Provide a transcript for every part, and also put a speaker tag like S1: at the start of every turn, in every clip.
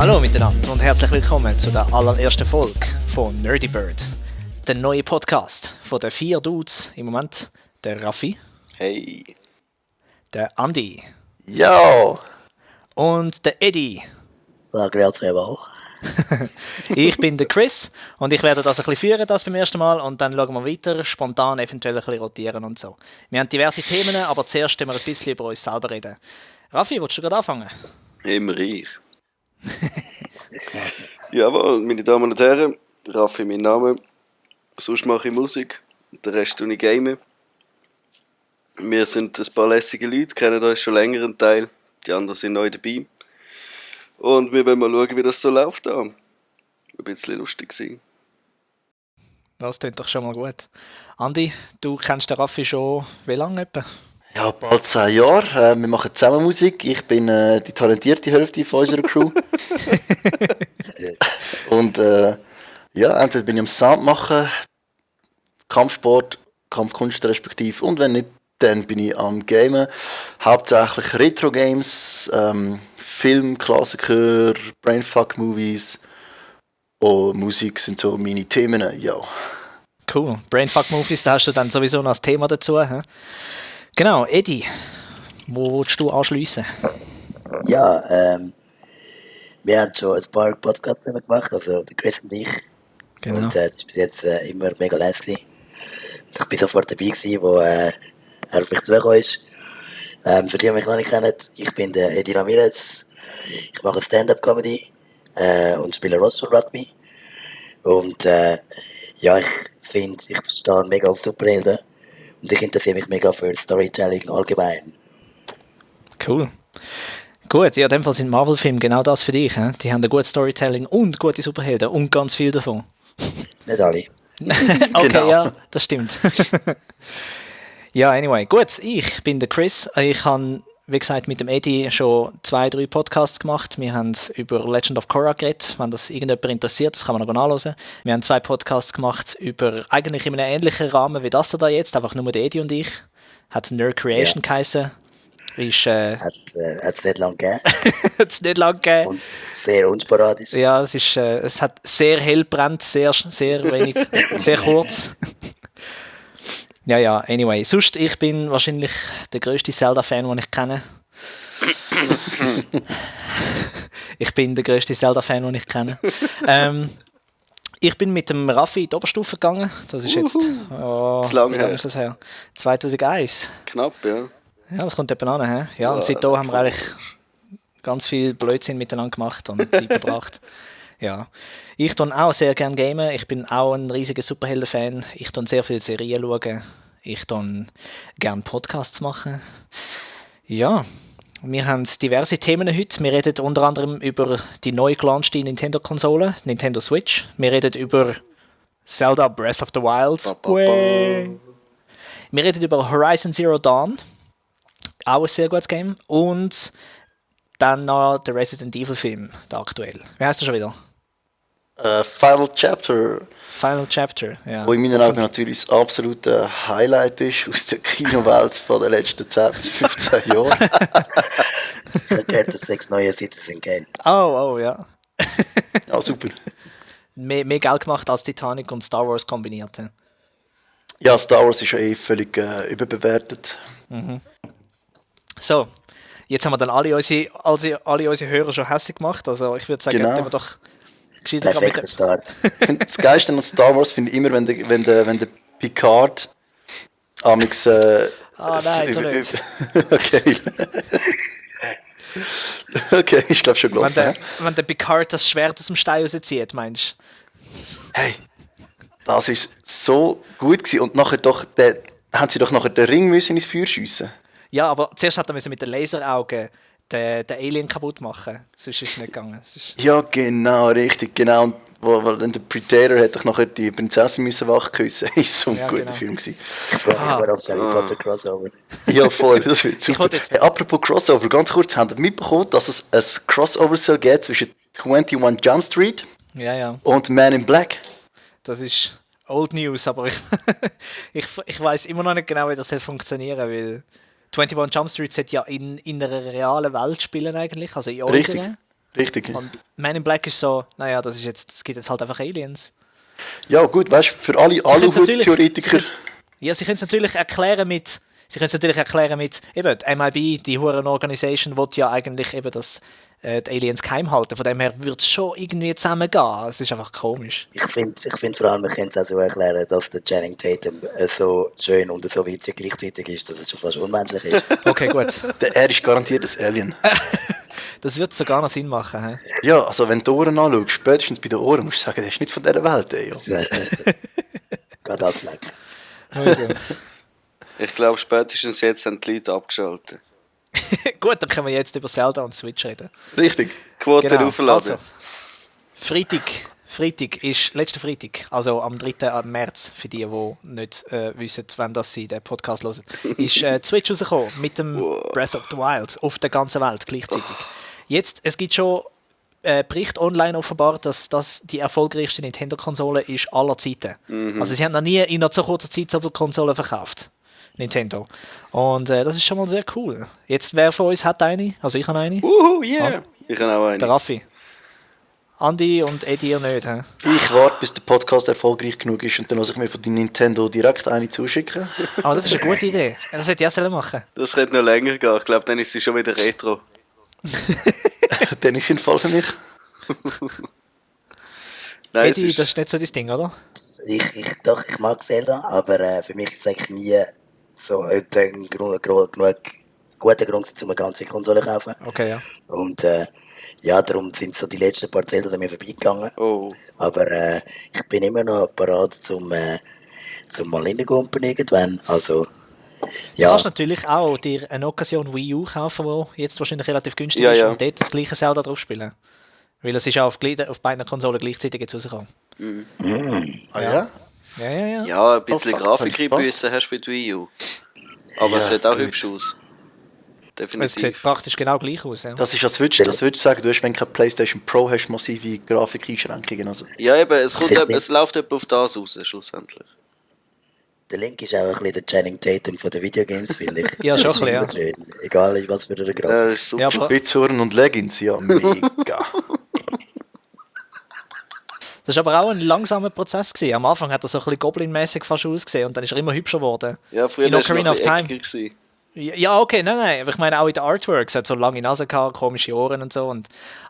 S1: Hallo miteinander und herzlich willkommen zu der allerersten Folge von Nerdy Bird. Der neue Podcast von den 4 Dudes im Moment. Der Raffi.
S2: Hey.
S1: Der Andi.
S2: Yo.
S1: Und der Eddie.
S3: Grazie wohl.
S1: Ich bin der Chris und ich werde das ein bisschen führen, das beim ersten Mal, und dann schauen wir weiter, spontan eventuell ein bisschen rotieren und so. Wir haben diverse Themen, aber zuerst müssen wir ein bisschen über uns selber reden. Raffi, willst du gerade anfangen?
S2: Immer ich. Jawohl, meine Damen und Herren, Raffi mein Name. Sonst mache ich Musik, den Rest tue ich gamen. Wir sind ein paar lässige Leute, kennen uns schon länger einen Teil, die anderen sind neu dabei. Und wir wollen mal schauen, wie das so läuft da. Ein bisschen lustig sein.
S1: Das klingt doch schon mal gut. Andi, du kennst den Raffi schon wie lange etwa?
S4: Ja, bald 10 Jahre. Wir machen zusammen Musik. Ich bin die talentierte Hälfte von unserer Crew. Und ja, entweder bin ich am Sound machen, Kampfsport, Kampfkunst respektive. Und wenn nicht, dann bin ich am Gamen. Hauptsächlich Retro-Games, Film, Klassiker, Brainfuck-Movies und Musik sind so meine Themen, ja.
S1: Cool. Brainfuck-Movies, da hast du dann sowieso noch das Thema dazu. He? Genau, Eddie, wo willst du anschliessen?
S3: Ja, wir haben schon ein paar Podcasts gemacht, also der Chris und ich.
S1: Genau.
S3: Und das ist bis jetzt immer mega lässig. Ich bin sofort dabei gewesen, wo er auf mich zugekommen ist. Für die, die mich noch nicht kennen, ich bin der Eddie Ramirez. Ich mache Stand-Up-Comedy und spiele Roadster Rugby. Und ja, ich finde, ich stehe mega auf Superhelden. Und ich interessiere mich mega für Storytelling allgemein.
S1: Cool. Gut, ja, in dem Fall sind Marvel-Filme genau das für dich. He? Die haben ein gutes Storytelling und gute Superhelden und ganz viel davon.
S3: Nicht alle.
S1: Okay,
S4: Genau.
S1: ja, das stimmt. Ja, anyway, gut, ich bin der Chris. Ich habe, wie gesagt, mit dem Eddie schon 2-3 Podcasts gemacht. Wir haben über Legend of Korra geredet. Wenn das irgendjemand interessiert, das kann man noch nachhören. Wir haben 2 Podcasts gemacht über, eigentlich in einem ähnlichen Rahmen wie das da jetzt, einfach nur der Eddie und ich. Hat Nerd Creation geheißen. Ist,
S3: Hat es nicht lange gegeben.
S1: hat's nicht lange gegeben.
S3: Und sehr unsporadisch.
S1: Ja, es hat sehr hell brennt, sehr wenig, sehr kurz. Ja, anyway. Sonst, ich bin wahrscheinlich der grösste Zelda-Fan, den ich kenne. Ich bin der grösste Zelda-Fan, den ich kenne. Ich bin mit dem Raffi in die Oberstufe gegangen. Das ist jetzt... Oh,
S2: Zu lange
S1: wie lange
S2: her.
S1: ist das her? 2001.
S2: Knapp, ja.
S1: Ja, das kommt etwa an. He? Ja, und seitdem haben wir eigentlich ganz viel Blödsinn miteinander gemacht und Zeit verbracht. Ja. Ich tue auch sehr gerne gamen. Ich bin auch ein riesiger Superhelden-Fan. Ich tue sehr viele Serien schauen. Ich tue gerne Podcasts machen. Ja, wir haben diverse Themen heute. Wir reden unter anderem über die neu gelaunchte Nintendo-Konsole, Nintendo Switch. Wir reden über Zelda Breath of the Wild. Way. Wir reden über Horizon Zero Dawn. Auch ein sehr gutes Game. Und dann noch der Resident Evil Film, der aktuell. Wie heißt der schon wieder?
S4: Final Chapter,
S1: Final Chapter, ja.
S4: wo in meinen Augen natürlich das absolute Highlight ist aus der Kinowelt von den letzten 10 bis 15 Jahren.
S3: Ich habe gehört, dass 6 neue Citizen Kane.
S1: Oh, ja.
S4: Ja, super.
S1: Mehr Geld gemacht als Titanic und Star Wars kombiniert. he?
S4: Ja, Star Wars ist ja völlig überbewertet.
S1: So, jetzt haben wir dann alle unsere Hörer schon hässlich gemacht. Also ich würde sagen,
S4: Genau.
S1: wir doch gescheiter gerade
S3: Perfekter Start.
S4: Das Geilste an Star Wars finde ich immer, wenn der Picard amix
S1: nein, tu nicht.
S4: Okay. Okay, ich glaube schon gelaufen.
S1: Wenn der Picard das Schwert aus dem Stein rauszieht, meinst
S4: Hey, das ist so gut gewesen. Und nachher haben sie doch nachher den Ring müssen ins Feuer schiessen.
S1: du? Ja, aber zuerst hat er mit den Laseraugen den Alien kaputt machen. Sonst ist es nicht gegangen.
S4: Ja, genau, richtig, genau. Und wo dann der Predator hat doch nachher die Prinzessin müssen wachküssen. Ist so ein
S1: Ja,
S4: guter
S1: genau.
S4: Film gewesen.
S3: Ich freue mich immer auf das Harry Potter Crossover.
S4: Ja, voll, das wird super.
S1: wollte jetzt-
S4: Hey, apropos Crossover, ganz kurz, habt ihr mitbekommen, dass es ein Crossover soll geben zwischen 21 Jump Street
S1: Ja.
S4: und Man in Black?
S1: Das ist Old News, aber ich weiß immer noch nicht genau, wie das soll funktionieren, weil 21 Jump Street sollte ja in einer realen Welt spielen eigentlich, also in
S4: Richtig.
S1: unserer.
S4: Richtig.
S1: Und Man in Black ist so, naja, das gibt jetzt halt einfach Aliens.
S4: Ja, gut, weißt du, für alle Aluhut-Theoretiker.
S1: Ja, sie können es natürlich erklären mit, eben, die MIB, die Huren-Organisation, will ja eigentlich eben, dass die Aliens geheim halten. Von dem her würde es schon irgendwie zusammengehen. Es ist einfach komisch.
S3: Ich find vor allem, man könnte es auch so erklären, dass der Channing Tatum so schön und so witzig gleichzeitig ist, dass es schon fast unmenschlich ist.
S1: Okay, gut.
S4: Er ist garantiert ein Alien.
S1: Das würde sogar noch Sinn machen. He?
S4: Ja, also wenn du die Ohren anschaust, spätestens bei den Ohren, musst du sagen, der ist nicht von dieser Welt. Ey, ja.
S3: Geht abflecken.
S2: Ich glaube, spätestens jetzt haben die Leute abgeschaltet.
S1: Gut, dann können wir jetzt über Zelda und Switch reden.
S4: Richtig.
S2: Quote aufladen.
S1: Also, Freitag ist, letzten Freitag, also am 3. März, für die nicht wissen, wann das sie den Podcast hören, ist die Switch rausgekommen mit dem Breath of the Wild auf der ganzen Welt gleichzeitig. Jetzt, es gibt schon Bericht online offenbar, dass das die erfolgreichste Nintendo-Konsole ist aller Zeiten. Also sie haben noch nie in so kurzer Zeit so viele Konsolen verkauft. Nintendo. Und das ist schon mal sehr cool. Jetzt, wer von uns hat eine? Also ich habe eine.
S2: Yeah. Ich habe auch eine.
S1: Der Raffi. Andi und Eddie ihr nicht, hä?
S4: Ich warte, bis der Podcast erfolgreich genug ist und dann lasse ich mir von der Nintendo direkt eine zuschicken.
S1: Aber das ist eine gute Idee. Das hätte ich auch machen.
S2: Das könnte noch länger gehen. Ich glaube, dann ist sie schon wieder Retro.
S4: Dann ist sie ein Fall für mich.
S2: Nein,
S1: Eddie, das ist nicht so dein Ding, oder?
S3: Ich mag Zelda, aber für mich ist es eigentlich nie so ein guter Grund, um eine ganze Konsole zu kaufen.
S1: Okay, ja.
S3: Und ja, darum sind so die letzten paar Zelda an mir vorbeigegangen.
S2: Oh.
S3: Aber ich bin immer noch bereit, zum mal reingumpen irgendwann. Also,
S1: Du
S3: ja.
S1: kannst natürlich auch dir eine Occasion Wii U kaufen, die jetzt wahrscheinlich relativ günstig
S2: Ja,
S1: ist,
S2: ja.
S1: und dort das gleiche Zelda drauf spielen. Weil es ist auch auf beiden Konsolen gleichzeitig jetzt rausgekommen.
S4: Ah ja?
S1: Ja.
S2: Ja, ein bisschen
S4: Oh, fuck,
S2: Grafikeinbüsse hast du für die Wii U. Aber es sieht auch hübsch aus.
S1: Es sieht
S2: Definitiv.
S1: praktisch genau gleich aus. Ja.
S4: Das ist, als würdest du sagen, du hast, wenn du keine PlayStation Pro hast, massive Grafikeinschränkungen. Also,
S2: Ja, eben, es läuft etwa auf das raus, schlussendlich.
S3: Der Link ist auch ein bisschen der Channing Tatum von den Videogames, finde ich.
S1: Ja, schon
S3: Das
S1: ein
S3: ist
S1: bisschen,
S3: immer schön. Egal, in was für eine Grafik.
S2: Das ist super.
S1: Ja, aber
S4: Spitzohren und Leggings, ja, mega.
S1: das war aber auch ein langsamer Prozess gewesen. Am Anfang hat er so ein bisschen Goblin-mäßig fast ausgesehen und dann ist er immer hübscher geworden.
S2: Ja, früher
S1: In
S2: war es
S1: Ocarina
S2: noch
S1: of
S2: ein
S1: Time.
S2: bisschen eckiger gewesen.
S1: Ja, okay, nein, aber ich meine auch in der Artwork, es hat so lange Nase gehabt, komische Ohren und so.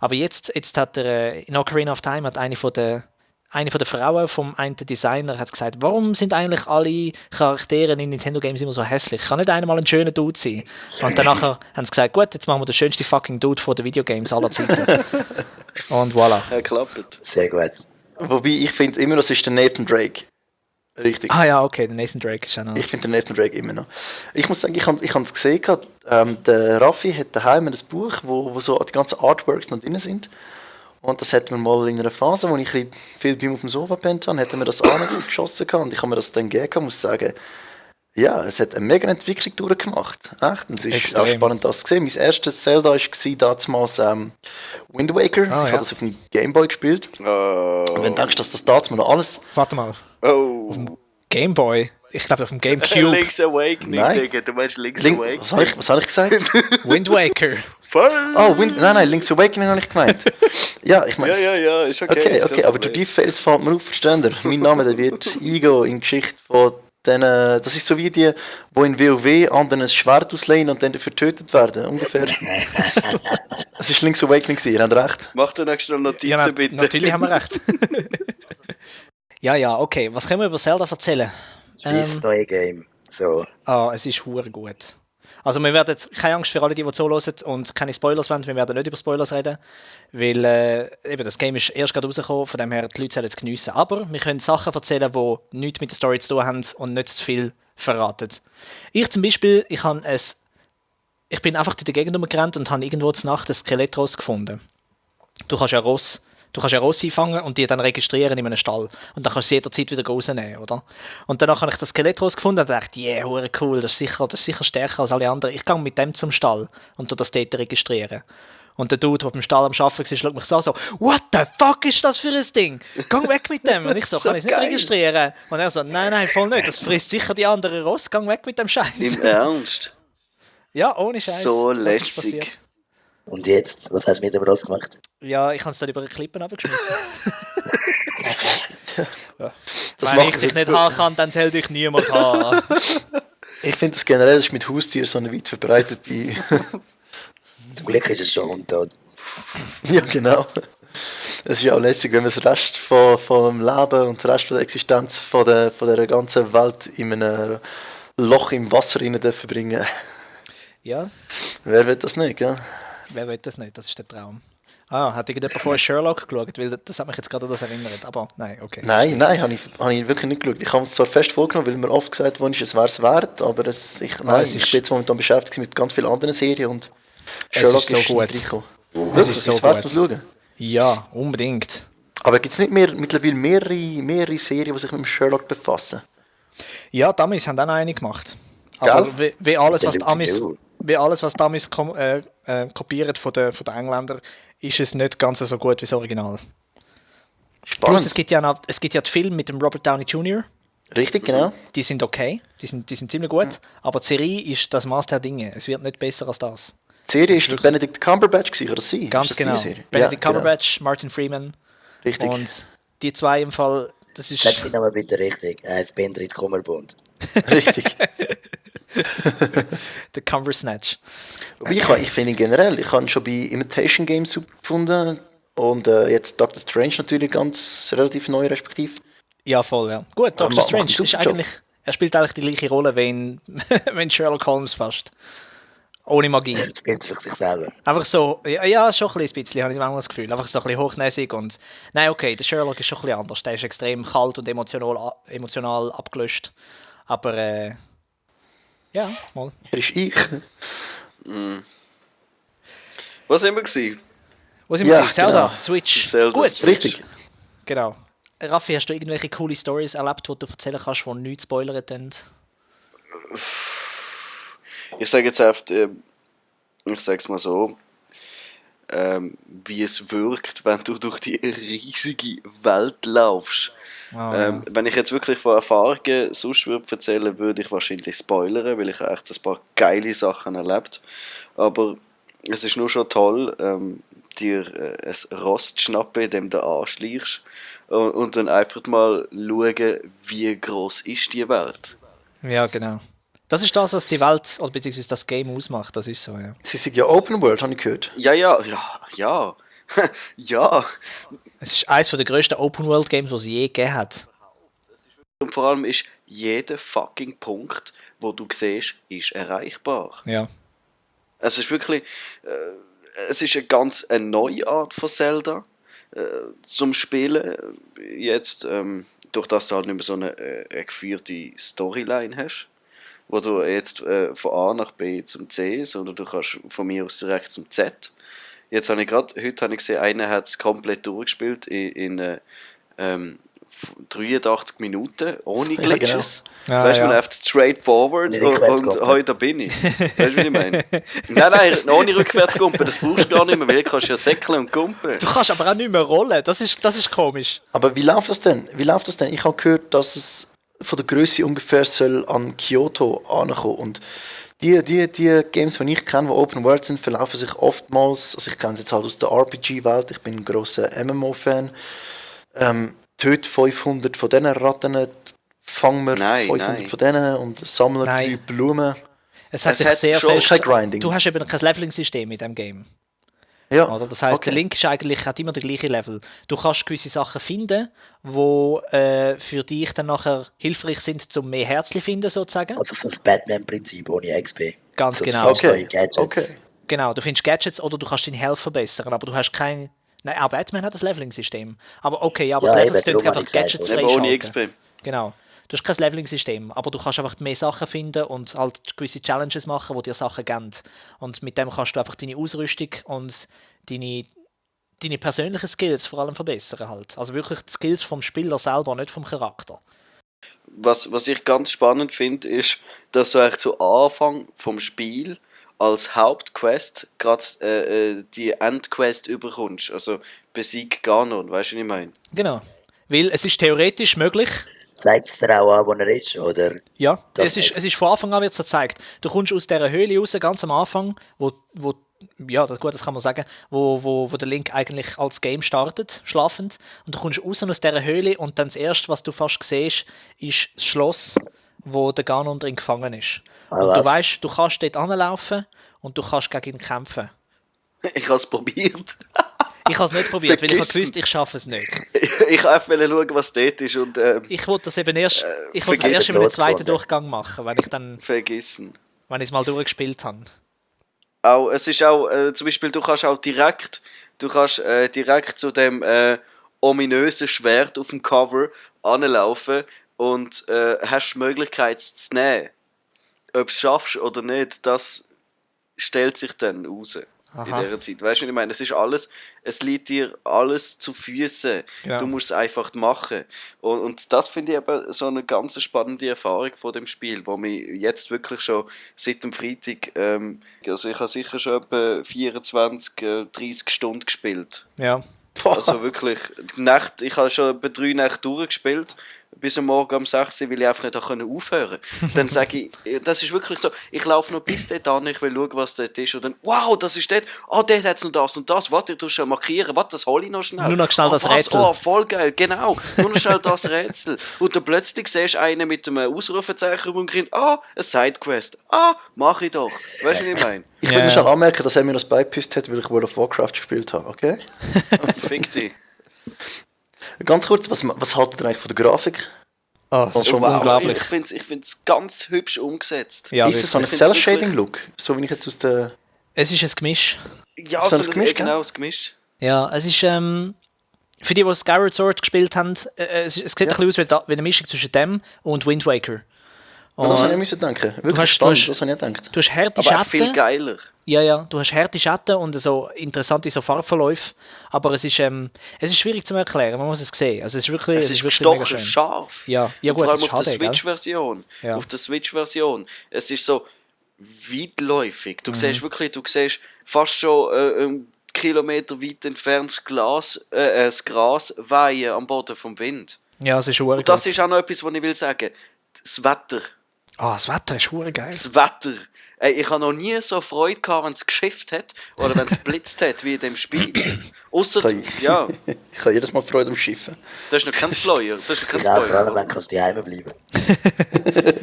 S1: Aber jetzt hat er, in Ocarina of Time hat eine von der Frauen vom einen Designer hat gesagt, warum sind eigentlich alle Charaktere in Nintendo Games immer so hässlich? Kann nicht einer mal ein schöner Dude sein? Und danach haben sie gesagt, gut, jetzt machen wir den schönsten fucking Dude von den Videogames aller Zeiten. Und voilà.
S2: Ja, klappt.
S3: Sehr gut.
S4: Wobei, ich finde immer noch, es ist der Nathan Drake. Richtig.
S1: Ah ja, okay, der Nathan Drake ist auch noch.
S4: Ich finde den Nathan Drake immer noch. Ich muss sagen, ich habe es gesehen, der Raffi hat daheim ein Buch, wo so die ganzen Artworks noch drin sind. Und das hatten wir mal in einer Phase, wo ich ein bisschen viel bei ihm auf dem Sofa gepennt habe, hätten wir das angeschossen und ich habe mir das dann gegeben, muss sagen, ja, es hat eine mega Entwicklung durchgemacht. Echt? Und es ist
S1: Extrem.
S4: auch spannend, das zu sehen. Mein erstes Zelda war damals Wind Waker. Ich habe das auf dem Gameboy gespielt. Und wenn du denkst, dass das damals noch alles...
S1: Warte mal,
S2: Oh.
S1: Game Boy? Ich glaube auf dem GameCube.
S2: Link's Awakening,
S4: Nein.
S2: Digga. Du meinst Link's
S4: Link,
S2: Awakening?
S4: was habe ich gesagt?
S1: Wind Waker.
S2: Voll.
S4: Oh, nein, Link's Awakening habe ich gemeint. Ja, ich meine...
S2: Ja, ist okay.
S4: Okay, aber durch die Fails fällt mir auf, verstehen ihr? Mein Name, der wird eingehen in die Geschichte von denen, das ist so wie die, die in WoW anderen ein Schwert ausleihen und dann dafür getötet werden, ungefähr. Es war Link's Awakening, ihr habt recht.
S2: Mach dir nächstes Mal Notizen,
S1: Ja,
S2: bitte.
S1: natürlich haben wir recht. Ja, okay. Was können wir über Zelda erzählen?
S3: Das neue Game. So.
S1: Es ist hure gut. Also wir werden, keine Angst für alle, die zuhören und keine Spoilers wollen, wir werden nicht über Spoilers reden, weil eben das Game ist erst gerade rausgekommen, von dem her die Leute sollen es geniessen. Aber wir können Sachen erzählen, die nichts mit der Story zu tun haben und nicht zu viel verraten. Ich zum Beispiel, ich bin einfach in der Gegend rumgerannt und habe irgendwo zur Nacht ein Skelettros gefunden. Du kannst ja Ross einfangen und die dann registrieren in einem Stall. Und dann kannst du sie jederzeit wieder rausnehmen, oder? Und danach habe ich das Skelett rausgefunden und dachte, yeah, hure cool, das ist sicher stärker als alle anderen. Ich gehe mit dem zum Stall und tu das dort registrieren. Und der Dude, der beim Stall am Arbeiten war, schaut mich so, what the fuck ist das für ein Ding? Geh weg mit dem. Und ich so, kann ich es nicht registrieren? Und er so, nein, voll nicht, das frisst sicher die anderen Ross, geh weg mit dem Scheiß.
S2: Im Ernst?
S1: Ja, ohne Scheiß.
S2: So
S1: Das ist
S2: lässig.
S1: passiert.
S3: Und jetzt, was hast du mit dem Ross gemacht?
S1: Ja, ich habe es dann über Klippen abgeschmissen. Ja.
S4: Das
S1: Wenn
S4: macht
S1: ich dich
S4: es
S1: nicht
S4: gut.
S1: haben kann, dann soll dich niemand haben.
S4: Ich finde das generell ist mit Haustieren so eine weit verbreitete.
S3: Zum Glück ist es schon untot.
S4: Ja, genau. Es ist ja auch lässig, wenn wir den Rest vom Leben und den Rest der Existenz von der ganzen Welt in einem Loch im Wasser rein dürfen bringen.
S1: Ja,
S4: Wer will das nicht, gell?
S1: wer will das nicht? Das ist der Traum. Hat irgendjemand vorher Sherlock geschaut? Weil das hat mich jetzt gerade an das erinnert. Aber nein, okay.
S4: Nein, habe ich wirklich nicht geschaut. Ich habe es zwar fest vorgenommen, weil mir oft gesagt wurde, es wäre es wert, aber ich bin jetzt momentan beschäftigt mit ganz vielen anderen Serien und Sherlock
S1: ist so
S4: nicht
S1: gut.
S4: reingekommen.
S1: Es ist so
S4: es wert,
S1: gut.
S4: zum Schauen.
S1: Ja, unbedingt.
S4: Aber gibt es nicht mittlerweile mehrere Serien, die sich mit dem Sherlock befassen?
S1: Ja, die Amis haben auch noch eine gemacht. Aber wie alles, was die
S3: Der
S1: Amis,
S3: Lucy
S1: wie alles, was die Amis kopieren von den Engländern, ist es nicht ganz so gut wie das Original.
S4: Spannend.
S1: Plus, es gibt ja die Filme mit dem Robert Downey Jr.,
S4: Richtig, genau.
S1: die sind okay, die sind ziemlich gut, aber die Serie ist das Maß der Dinge. Es wird nicht besser als das.
S4: Die Serie ist der Benedict Cumberbatch gewesen, oder sie?
S1: Ganz
S4: Ist das
S1: genau.
S4: die Serie?
S1: Benedict
S4: Ja, genau.
S1: Cumberbatch, Martin Freeman
S4: Richtig.
S1: und die zwei im Fall, das ist...
S3: Sag sie nochmal bitte richtig. Er heißt Benedict Cumberbund.
S4: Richtig.
S1: der Cumbersnatch.
S4: Aber ich finde ihn generell, ich habe ihn schon bei Imitation Games super gefunden und jetzt Doctor Strange natürlich ganz relativ neu respektiv.
S1: Ja, voll, ja. Gut,
S4: Aber
S1: Doctor
S4: macht
S1: Strange
S4: einen
S1: ist
S4: super Job.
S1: eigentlich... Er spielt eigentlich die gleiche Rolle wie in, wie in Sherlock Holmes fast. Ohne Magie.
S3: Er spielt für sich selber.
S1: Einfach so, ja schon ein bisschen, habe ich manchmal das Gefühl. Einfach so ein bisschen hochnäsig und... Nein, okay, der Sherlock ist schon ein bisschen anders. Der ist extrem kalt und emotional abgelöscht. Aber, ja, mal.
S4: Er ist ich.
S2: Was sind wir gewesen?
S1: Wo sind wir?
S4: Ja,
S1: gewesen? Zelda,
S4: genau.
S1: Switch.
S2: Zelda,
S1: Gut,
S2: Switch.
S4: Richtig.
S1: genau. Raffi, hast du irgendwelche coole Stories erlebt, die du erzählen kannst, die nichts spoilern tun?
S2: Ich sage jetzt einfach, ich sage es mal so, wie es wirkt, wenn du durch die riesige Welt laufst. Wenn ich jetzt wirklich von Erfahrungen sonst würde erzählen, würde ich wahrscheinlich spoilern, weil ich habe echt ein paar geile Sachen erlebt. Aber es ist nur schon toll, dir ein Rost zu schnappen, indem du anschleichst und dann einfach mal schauen, wie groß ist die Welt.
S1: Ja, genau. Das ist das, was die Welt, oder beziehungsweise das Game ausmacht, das ist so, ja.
S4: Sie sind ja Open World, habe ich gehört.
S2: Ja. Ja.
S1: Es ist eines der grössten Open-World-Games, die es je gegeben hat.
S2: Und vor allem ist jeder fucking Punkt, wo du siehst, ist erreichbar.
S1: Ja.
S2: Es ist wirklich, es ist eine neue Art von Zelda zum Spielen. Jetzt, durch das du halt nicht mehr so eine geführte Storyline hast, wo du jetzt von A nach B zum C, sondern du kannst von mir aus direkt zum Z. Jetzt habe ich heute habe ich gesehen, einer hat es komplett durchgespielt in 83 Minuten, ohne Glitches.
S1: Ja,
S2: Weißt du,
S1: ja.
S2: man läuft straight forward
S3: Nicht
S2: und
S3: Rückwärtsgumpen.
S2: heute bin ich. Weißt du, wie ich meine? Nein, ohne Rückwärtsgumpen, das brauchst du gar nicht mehr, weil du kannst ja säckeln und gumpen.
S1: Du kannst aber auch nicht mehr rollen, das ist komisch.
S4: Aber wie läuft das denn? Ich habe gehört, dass es von der Größe ungefähr soll an Kyoto ankommen. Und die Games, die ich kenne, die Open World sind, verlaufen sich oftmals, also ich kenne es jetzt halt aus der RPG-Welt, ich bin ein grosser MMO-Fan, töt 500 von diesen Ratten, fang mir
S2: Nein,
S4: 500
S2: nein.
S4: von denen und sammle
S1: Nein.
S4: 3 Blumen.
S1: Es hat
S2: Es
S1: sich
S2: hat
S1: sehr
S2: schon
S1: fest...
S4: kein Grinding.
S1: Du hast eben kein Leveling-System in diesem Game.
S4: Ja,
S1: Oder? Das heisst,
S4: okay.
S1: der Link ist eigentlich, hat immer den gleichen Level. Du kannst gewisse Sachen finden, die für dich dann nachher hilfreich sind, um mehr Herzli zu finden, sozusagen.
S3: Also so das Batman-Prinzip ohne XP.
S1: Ganz
S3: So,
S1: genau.
S3: Du findest
S4: Okay,
S3: neue Gadgets.
S4: okay.
S1: Genau, du findest Gadgets oder du kannst deine Health verbessern, aber du hast kein... Nein, auch Batman hat das Leveling-System. Aber okay, aber
S3: Ja,
S1: die
S3: eben,
S1: Levels tun
S3: darum
S1: einfach
S3: habe ich gesagt,
S1: Gadgets
S3: oder?
S2: Eben ohne
S1: freischalten.
S2: XP.
S1: Genau. Du hast kein Leveling-System, aber du kannst einfach mehr Sachen finden und halt gewisse Challenges machen, die dir Sachen geben. Und mit dem kannst du einfach deine Ausrüstung und deine persönlichen Skills vor allem verbessern halt. Also wirklich die Skills vom Spieler selber, nicht vom Charakter.
S2: Was ich ganz spannend finde, ist, dass du eigentlich zu Anfang vom Spiel als Hauptquest gerade die Endquest überkommst. Also besieg Ganon, weißt du, was ich meine?
S1: Genau. Weil es ist theoretisch möglich,
S3: Zeigt es dir auch an, wo er ist, oder?
S1: ja,
S3: Das
S1: es ist
S3: nicht.
S1: von Anfang an wird es gezeigt. Du kommst aus dieser Höhle raus, ganz am Anfang, wo ja, das kann man sagen, wo der Link eigentlich als Game startet, schlafend, und du kommst raus aus dieser Höhle und dann das Erste, was du fast siehst, ist das Schloss, wo der Ganon drin gefangen ist. Und du weißt, du kannst dort anlaufen und du kannst gegen ihn kämpfen.
S2: Ich habe es probiert.
S1: Ich habe es nicht probiert, weil ich
S2: Vergessen.
S1: gewusst, ich schaffe es nicht.
S2: Ich wollte einfach schauen, was dort ist und
S1: Ich wollte das eben erst, ich wollte das
S2: vergiss
S1: erst
S3: es
S1: im
S3: dort
S1: zweiten
S3: gefunden.
S1: Durchgang machen, wenn ich
S2: vergessen.
S1: es mal durchgespielt habe.
S2: Auch, es ist auch, zum Beispiel, du kannst direkt zu dem ominösen Schwert auf dem Cover anlaufen und hast die Möglichkeit es zu nehmen. Ob du es schaffst oder nicht, das stellt sich dann raus.
S1: Aha.
S2: In dieser Zeit. Weißt du, was ich meine? Es liegt dir alles zu Füßen.
S1: Ja.
S2: Du musst es einfach machen. Und das finde ich eben so eine ganz spannende Erfahrung von dem Spiel, wo mich jetzt wirklich schon seit dem Freitag, also ich habe sicher schon etwa 24, 30 Stunden gespielt.
S1: Ja.
S2: Also wirklich, die Nacht, ich habe schon etwa 3 Nächte durchgespielt, bis am Morgen um 6 Uhr, weil ich einfach nicht aufhören konnte. Dann sage ich, das ist wirklich so, ich laufe noch bis dort an, ich will schauen, was dort ist. Und dann, wow, das ist dort, dort hat es noch das und das, warte, du schon markieren, warte, das hole ich noch schnell.
S1: Nur noch schnell das
S2: was?
S1: Rätsel.
S2: Oh, voll geil, genau, nur noch schnell das Rätsel. Und dann plötzlich siehst du einen mit einem Ausrufezeichen und kriegt, eine Sidequest, mach ich doch. Weißt du, was ich meine?
S4: Ich will mir schon anmerken, dass er mir das beigepisst hat, weil ich World of Warcraft gespielt habe, okay?
S2: Fick dich.
S4: Ganz kurz, was haltet ihr eigentlich von der Grafik?
S1: Oh, das ist schon
S2: Wow,
S1: unglaublich.
S2: ich finde es ganz hübsch umgesetzt.
S1: Ja,
S4: ist es so ein
S2: Ich find's wirklich-
S4: Cell-Shading-Look? So wie ich jetzt aus der...
S1: es ist ein Gemisch.
S2: Ja,
S4: So ein Gemisch, gell?
S2: genau, das Gemisch.
S1: Ja, es ist, für die Skyward Sword gespielt haben, es sieht ein bisschen aus wie eine Mischung zwischen dem und Wind Waker.
S4: Das
S1: Und
S4: habe ich müssen denken. Wirklich
S1: hast-
S4: spannend,
S1: du hast-
S4: das habe ich gedacht.
S1: du hast harte
S2: Aber auch viel
S1: Schatten.
S2: geiler.
S1: Ja, du hast harte Schatten und so interessante so Farbverläufe, aber es ist schwierig zu erklären, man muss es sehen. Also es ist wirklich,
S2: Es ist
S1: wirklich
S2: gestochen,
S1: mega schön.
S2: scharf.
S1: Ja,
S2: Und
S1: gut,
S2: vor allem
S1: es ist
S2: auf der
S1: HD, gell?
S2: Switch-Version.
S1: Ja.
S2: Auf der Switch-Version. Es ist so weitläufig.
S1: Mhm.
S2: Du siehst fast schon einen Kilometer weit entfernt das Gras weihen am Boden vom Wind.
S1: Ja, es ist hure
S2: Und das
S1: gut.
S2: ist auch noch etwas, was ich will sagen. Das Wetter.
S1: Das Wetter ist hure geil.
S2: Das Wetter. Ey, ich habe noch nie so Freude gehabt, wenn es geschifft hat oder wenn es blitzt hat wie in dem Spiel. Ausser, ja,
S4: Ich habe jedes Mal Freude am Schiffen.
S2: das ist noch kein Spoiler. Das ist noch kein
S3: Ja, vor allem,
S2: Spoiler.
S3: wenn kannst du daheim bleiben.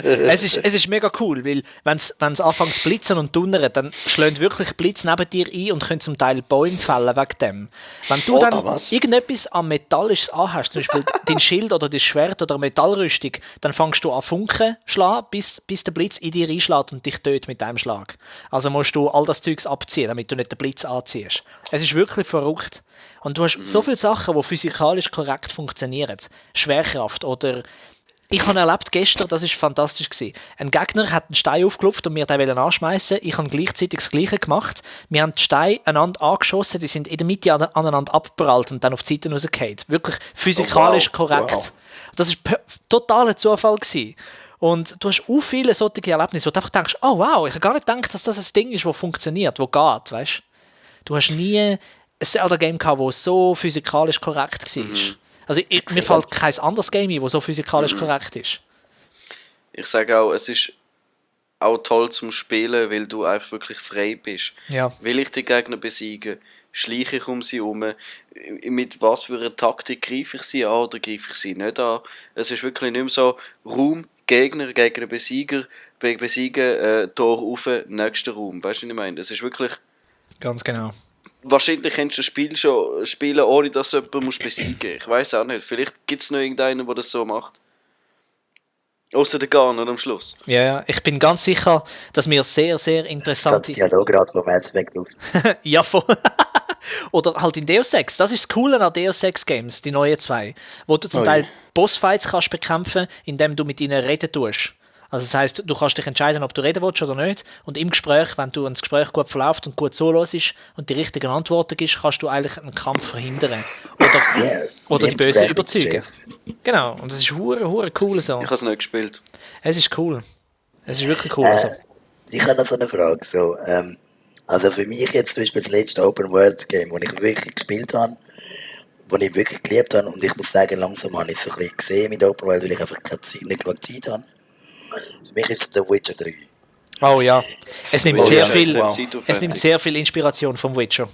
S1: Es ist mega cool, weil wenn es anfängt zu blitzen und donnern, dann schlägt wirklich Blitz neben dir ein und können zum Teil Bäume fällen wegen dem. Wenn du
S4: Oder
S1: dann
S4: was?
S1: irgendetwas am Metallisches anhast, zum Beispiel dein Schild oder dein Schwert oder eine Metallrüstung, dann fängst du an Funken zu schlagen, bis der Blitz in dir einschlägt und dich tötet mit einem Schlag. Also musst du all das Zeugs abziehen, damit du nicht den Blitz anziehst. Es ist wirklich verrückt. Und du hast so viele Sachen, die physikalisch korrekt funktionieren. Schwerkraft oder... Ich habe erlebt gestern, das war fantastisch gewesen. Ein Gegner hat einen Stein aufgelupft und wir den anschmeißen. Ich habe gleichzeitig das Gleiche gemacht. Wir haben die Steine einander angeschossen, die sind in der Mitte aneinander abgeprallt und dann auf die Seite rausgefallen. Wirklich physikalisch
S2: Oh, wow.
S1: korrekt.
S4: Wow.
S1: Das war totaler Zufall gewesen. Und du hast auch viele solche Erlebnisse, wo du einfach denkst, oh wow, ich habe gar nicht gedacht, dass das ein Ding ist, das funktioniert, das geht, weißt? Du hast nie ein Zelda-Game gehabt, das so physikalisch korrekt war. Also mir fällt kein anderes Game ein, das so physikalisch korrekt ist.
S2: Ich sage auch, es ist auch toll zum Spielen, weil du einfach wirklich frei bist.
S1: Ja.
S2: Will ich die Gegner besiegen? Schleiche ich um sie herum? Mit was für einer Taktik greife ich sie an oder greife ich sie nicht an? Es ist wirklich nicht mehr so Raum, Gegner gegen einen besiegen, Tor rauf, nächster Raum. Weißt du, was ich meine? Es ist wirklich...
S1: Ganz genau.
S2: Wahrscheinlich kannst du das Spiel schon spielen, ohne dass du jemanden besiegen musst. Ich weiß auch nicht. Vielleicht gibt es noch irgendeinen, der das so macht. Außer der Garner am Schluss.
S1: Ja, ich bin ganz sicher, dass wir sehr, sehr
S3: Das
S1: interessante...
S3: Dialograd von Mass Effect auf.
S1: ja, voll. Oder halt in Deus Ex. Das ist das Coole an Deus Ex Games, die neuen zwei. Wo du zum
S4: Oh
S1: Teil
S4: je.
S1: Bossfights kannst bekämpfen, indem du mit ihnen reden tust. Also das heisst, du kannst dich entscheiden, ob du reden willst oder nicht. Und im Gespräch, wenn du ein Gespräch gut verläuft und gut zuhörst und die richtigen Antworten gibst, kannst du eigentlich einen Kampf verhindern. Oder die Bösen überzeugen. Genau. Und das ist hure cool so.
S2: Ich habe es nicht gespielt.
S1: Es ist cool. Es ist wirklich cool so.
S3: Ich habe noch so eine Frage. So, also für mich jetzt zum Beispiel das letzte Open World Game, das ich wirklich gespielt habe, das ich wirklich geliebt habe, und ich muss sagen, langsam habe ich es so ein bisschen gesehen mit Open World, weil ich einfach keine Zeit, nicht genug Zeit habe. Für mich ist es The Witcher 3.
S1: Oh ja, es nimmt,
S2: Oh,
S1: sehr,
S2: ja,
S1: viel,
S2: wow.
S1: es nimmt sehr viel Inspiration vom Witcher.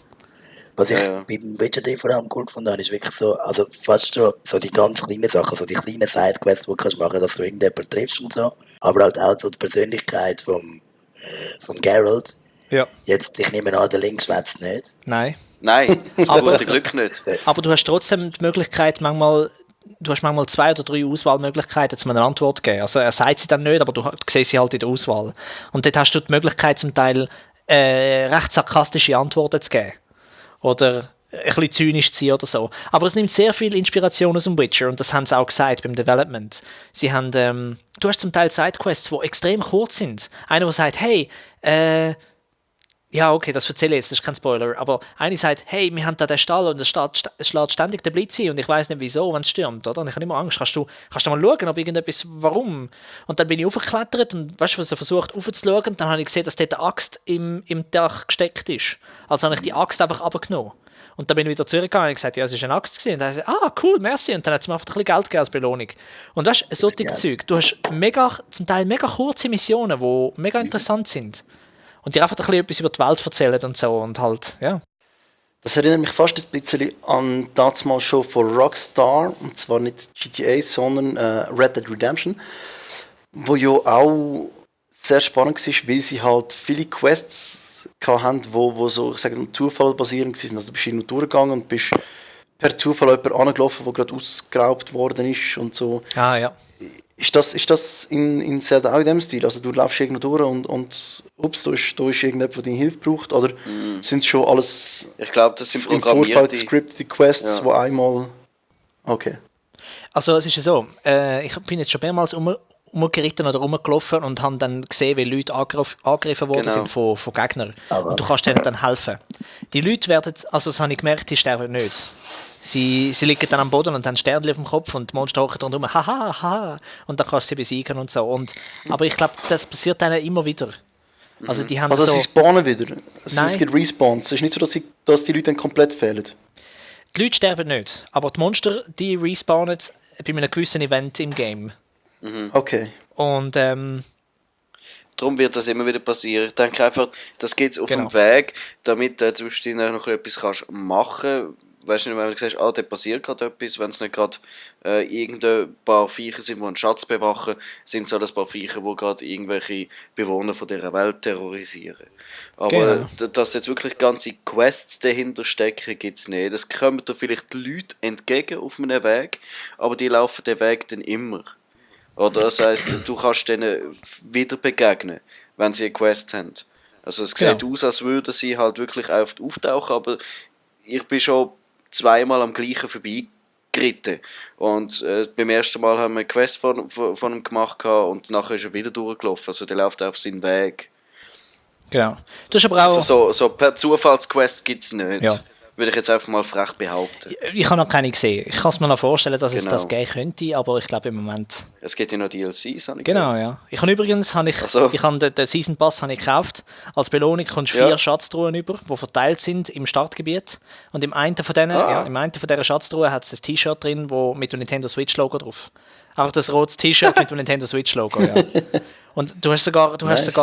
S3: Was ich
S2: Ja.
S3: beim Witcher 3 vor allem cool gefunden habe, ist wirklich so, also fast schon so die ganz kleinen Sachen, so die kleinen Sidequests, die du kannst machen, dass du irgendjemanden triffst und so. Aber halt auch so die Persönlichkeit vom Geralt.
S1: Ja,
S3: Jetzt, ich nehme an, der Link schwätzt nicht.
S1: nein.
S2: Nein,
S1: Aber-
S2: aber zum Glück nicht.
S1: Aber du hast trotzdem die Möglichkeit, manchmal 2 oder 3 Auswahlmöglichkeiten, um eine Antwort zu geben. Also er sagt sie dann nicht, aber du siehst sie halt in der Auswahl. Und dort hast du die Möglichkeit, zum Teil recht sarkastische Antworten zu geben. Oder ein bisschen zynisch zu sein oder so. Aber es nimmt sehr viel Inspiration aus dem Witcher und das haben sie auch gesagt beim Development. Sie haben, du hast zum Teil Sidequests, die extrem kurz sind. Einer, der sagt, hey, ja, okay, das erzähle ich jetzt, das ist kein Spoiler, aber einer sagt, hey, wir haben da den Stall und es schlägt ständig der Blitz ein und ich weiß nicht wieso, wenn es stürmt, oder? Und ich habe immer Angst, kannst du mal schauen, ob irgendetwas, warum? Und dann bin ich aufgeklettert und weißt du, was ich versucht aufzuschauen und dann habe ich gesehen, dass dort eine Axt im Dach gesteckt ist. Also habe ich die Axt einfach abgenommen. Und dann bin ich wieder zurückgegangen und gesagt, ja, es ist eine Axt gewesen. Und dann hat er gesagt, cool, merci. Und dann hat es mir einfach ein bisschen Geld gegeben als Belohnung. Und weißt du, solche Zeug, du hast zum Teil mega kurze Missionen, die mega interessant sind. Und die einfach ein bisschen etwas über die Welt erzählen und so und halt, ja.
S4: Das erinnert mich fast ein bisschen an das mal schon von Rockstar, und zwar nicht GTA, sondern Red Dead Redemption, wo ja auch sehr spannend war, weil sie halt viele Quests hatten, wo so, ich sage, Zufall basierend waren. Also du bist irgendwo durchgegangen und bist per Zufall jemand angelaufen, der gerade ausgeraubt worden ist und so.
S1: Ah, ja.
S4: Ist das in Zelda auch in dem Stil? Also du läufst irgendwo durch und ups, da ist irgendjemand, der deine Hilfe braucht? Oder sind es schon alles
S2: Ich glaube, das sind
S4: im Vorfeld
S2: programmierte...
S4: gescriptete Quests,
S2: Ja.
S4: wo einmal... Okay.
S1: Also es ist ja so, ich bin jetzt schon mehrmals umgeritten oder rumgelaufen und habe dann gesehen, wie Leute angegriffen worden
S2: Genau.
S1: sind von Gegnern.
S3: Ah, was?
S1: Und du kannst denen dann helfen. Die Leute werden, also das habe ich gemerkt, die sterben nicht. Sie liegen dann am Boden und haben Sternchen auf dem Kopf und die Monster hocken rundherum, haha, haha, und dann kannst du sie besiegen und so. Aber ich glaube, das passiert denen immer wieder. Also die haben
S4: Also
S1: so...
S4: sie spawnen wieder? Es
S1: Nein.
S4: gibt Respawns. Es ist nicht so, dass die Leute dann komplett fehlen?
S1: Die Leute sterben nicht, aber die Monster, die respawnen bei einem gewissen Event im Game.
S4: Okay.
S1: Und
S2: Darum wird das immer wieder passieren. Ich denke einfach, das geht auf
S1: Genau.
S2: dem Weg, damit du zwischendurch noch etwas kannst machen. Weißt du nicht, wenn du sagst, da passiert gerade etwas, wenn es nicht gerade irgendein paar Viecher sind, die einen Schatz bewachen, sind es halt ein paar Viecher, die gerade irgendwelche Bewohner von dieser Welt terrorisieren. Aber dass jetzt wirklich ganze Quests dahinter stecken, gibt es nicht. Es kommen da vielleicht Leute entgegen auf einem Weg, aber die laufen den Weg dann immer. Oder das heisst, du kannst denen wieder begegnen, wenn sie eine Quest haben. Also es sieht aus, als würden sie halt wirklich oft auftauchen, aber ich bin schon zweimal am gleichen vorbeigeritten. Und beim ersten Mal haben wir eine Quest von ihm gemacht und nachher ist er wieder durchgelaufen. Also der läuft auf seinen Weg.
S1: genau. Du hast aber auch...
S2: Also so per Zufallsquest gibt es nicht.
S1: Ja.
S2: Würde ich jetzt einfach mal frech behaupten.
S1: Ich habe noch keine gesehen. Ich kann es mir noch vorstellen, dass es
S2: Genau.
S1: das geben könnte, aber ich glaube im Moment...
S2: Es gibt ja noch DLCs, habe ich
S1: Genau,
S2: gehört.
S1: ja. Ich habe übrigens
S2: so.
S1: den Season Pass habe ich gekauft. Als Belohnung kommst du 4 Schatztruhen über, die verteilt sind im Startgebiet. Und im einen von dieser Schatztruhen hat es ein T-Shirt drin, mit dem Nintendo Switch Logo drauf. Einfach das rotes T-Shirt mit dem Nintendo Switch Logo, ja. Und du hast sogar
S2: lässig.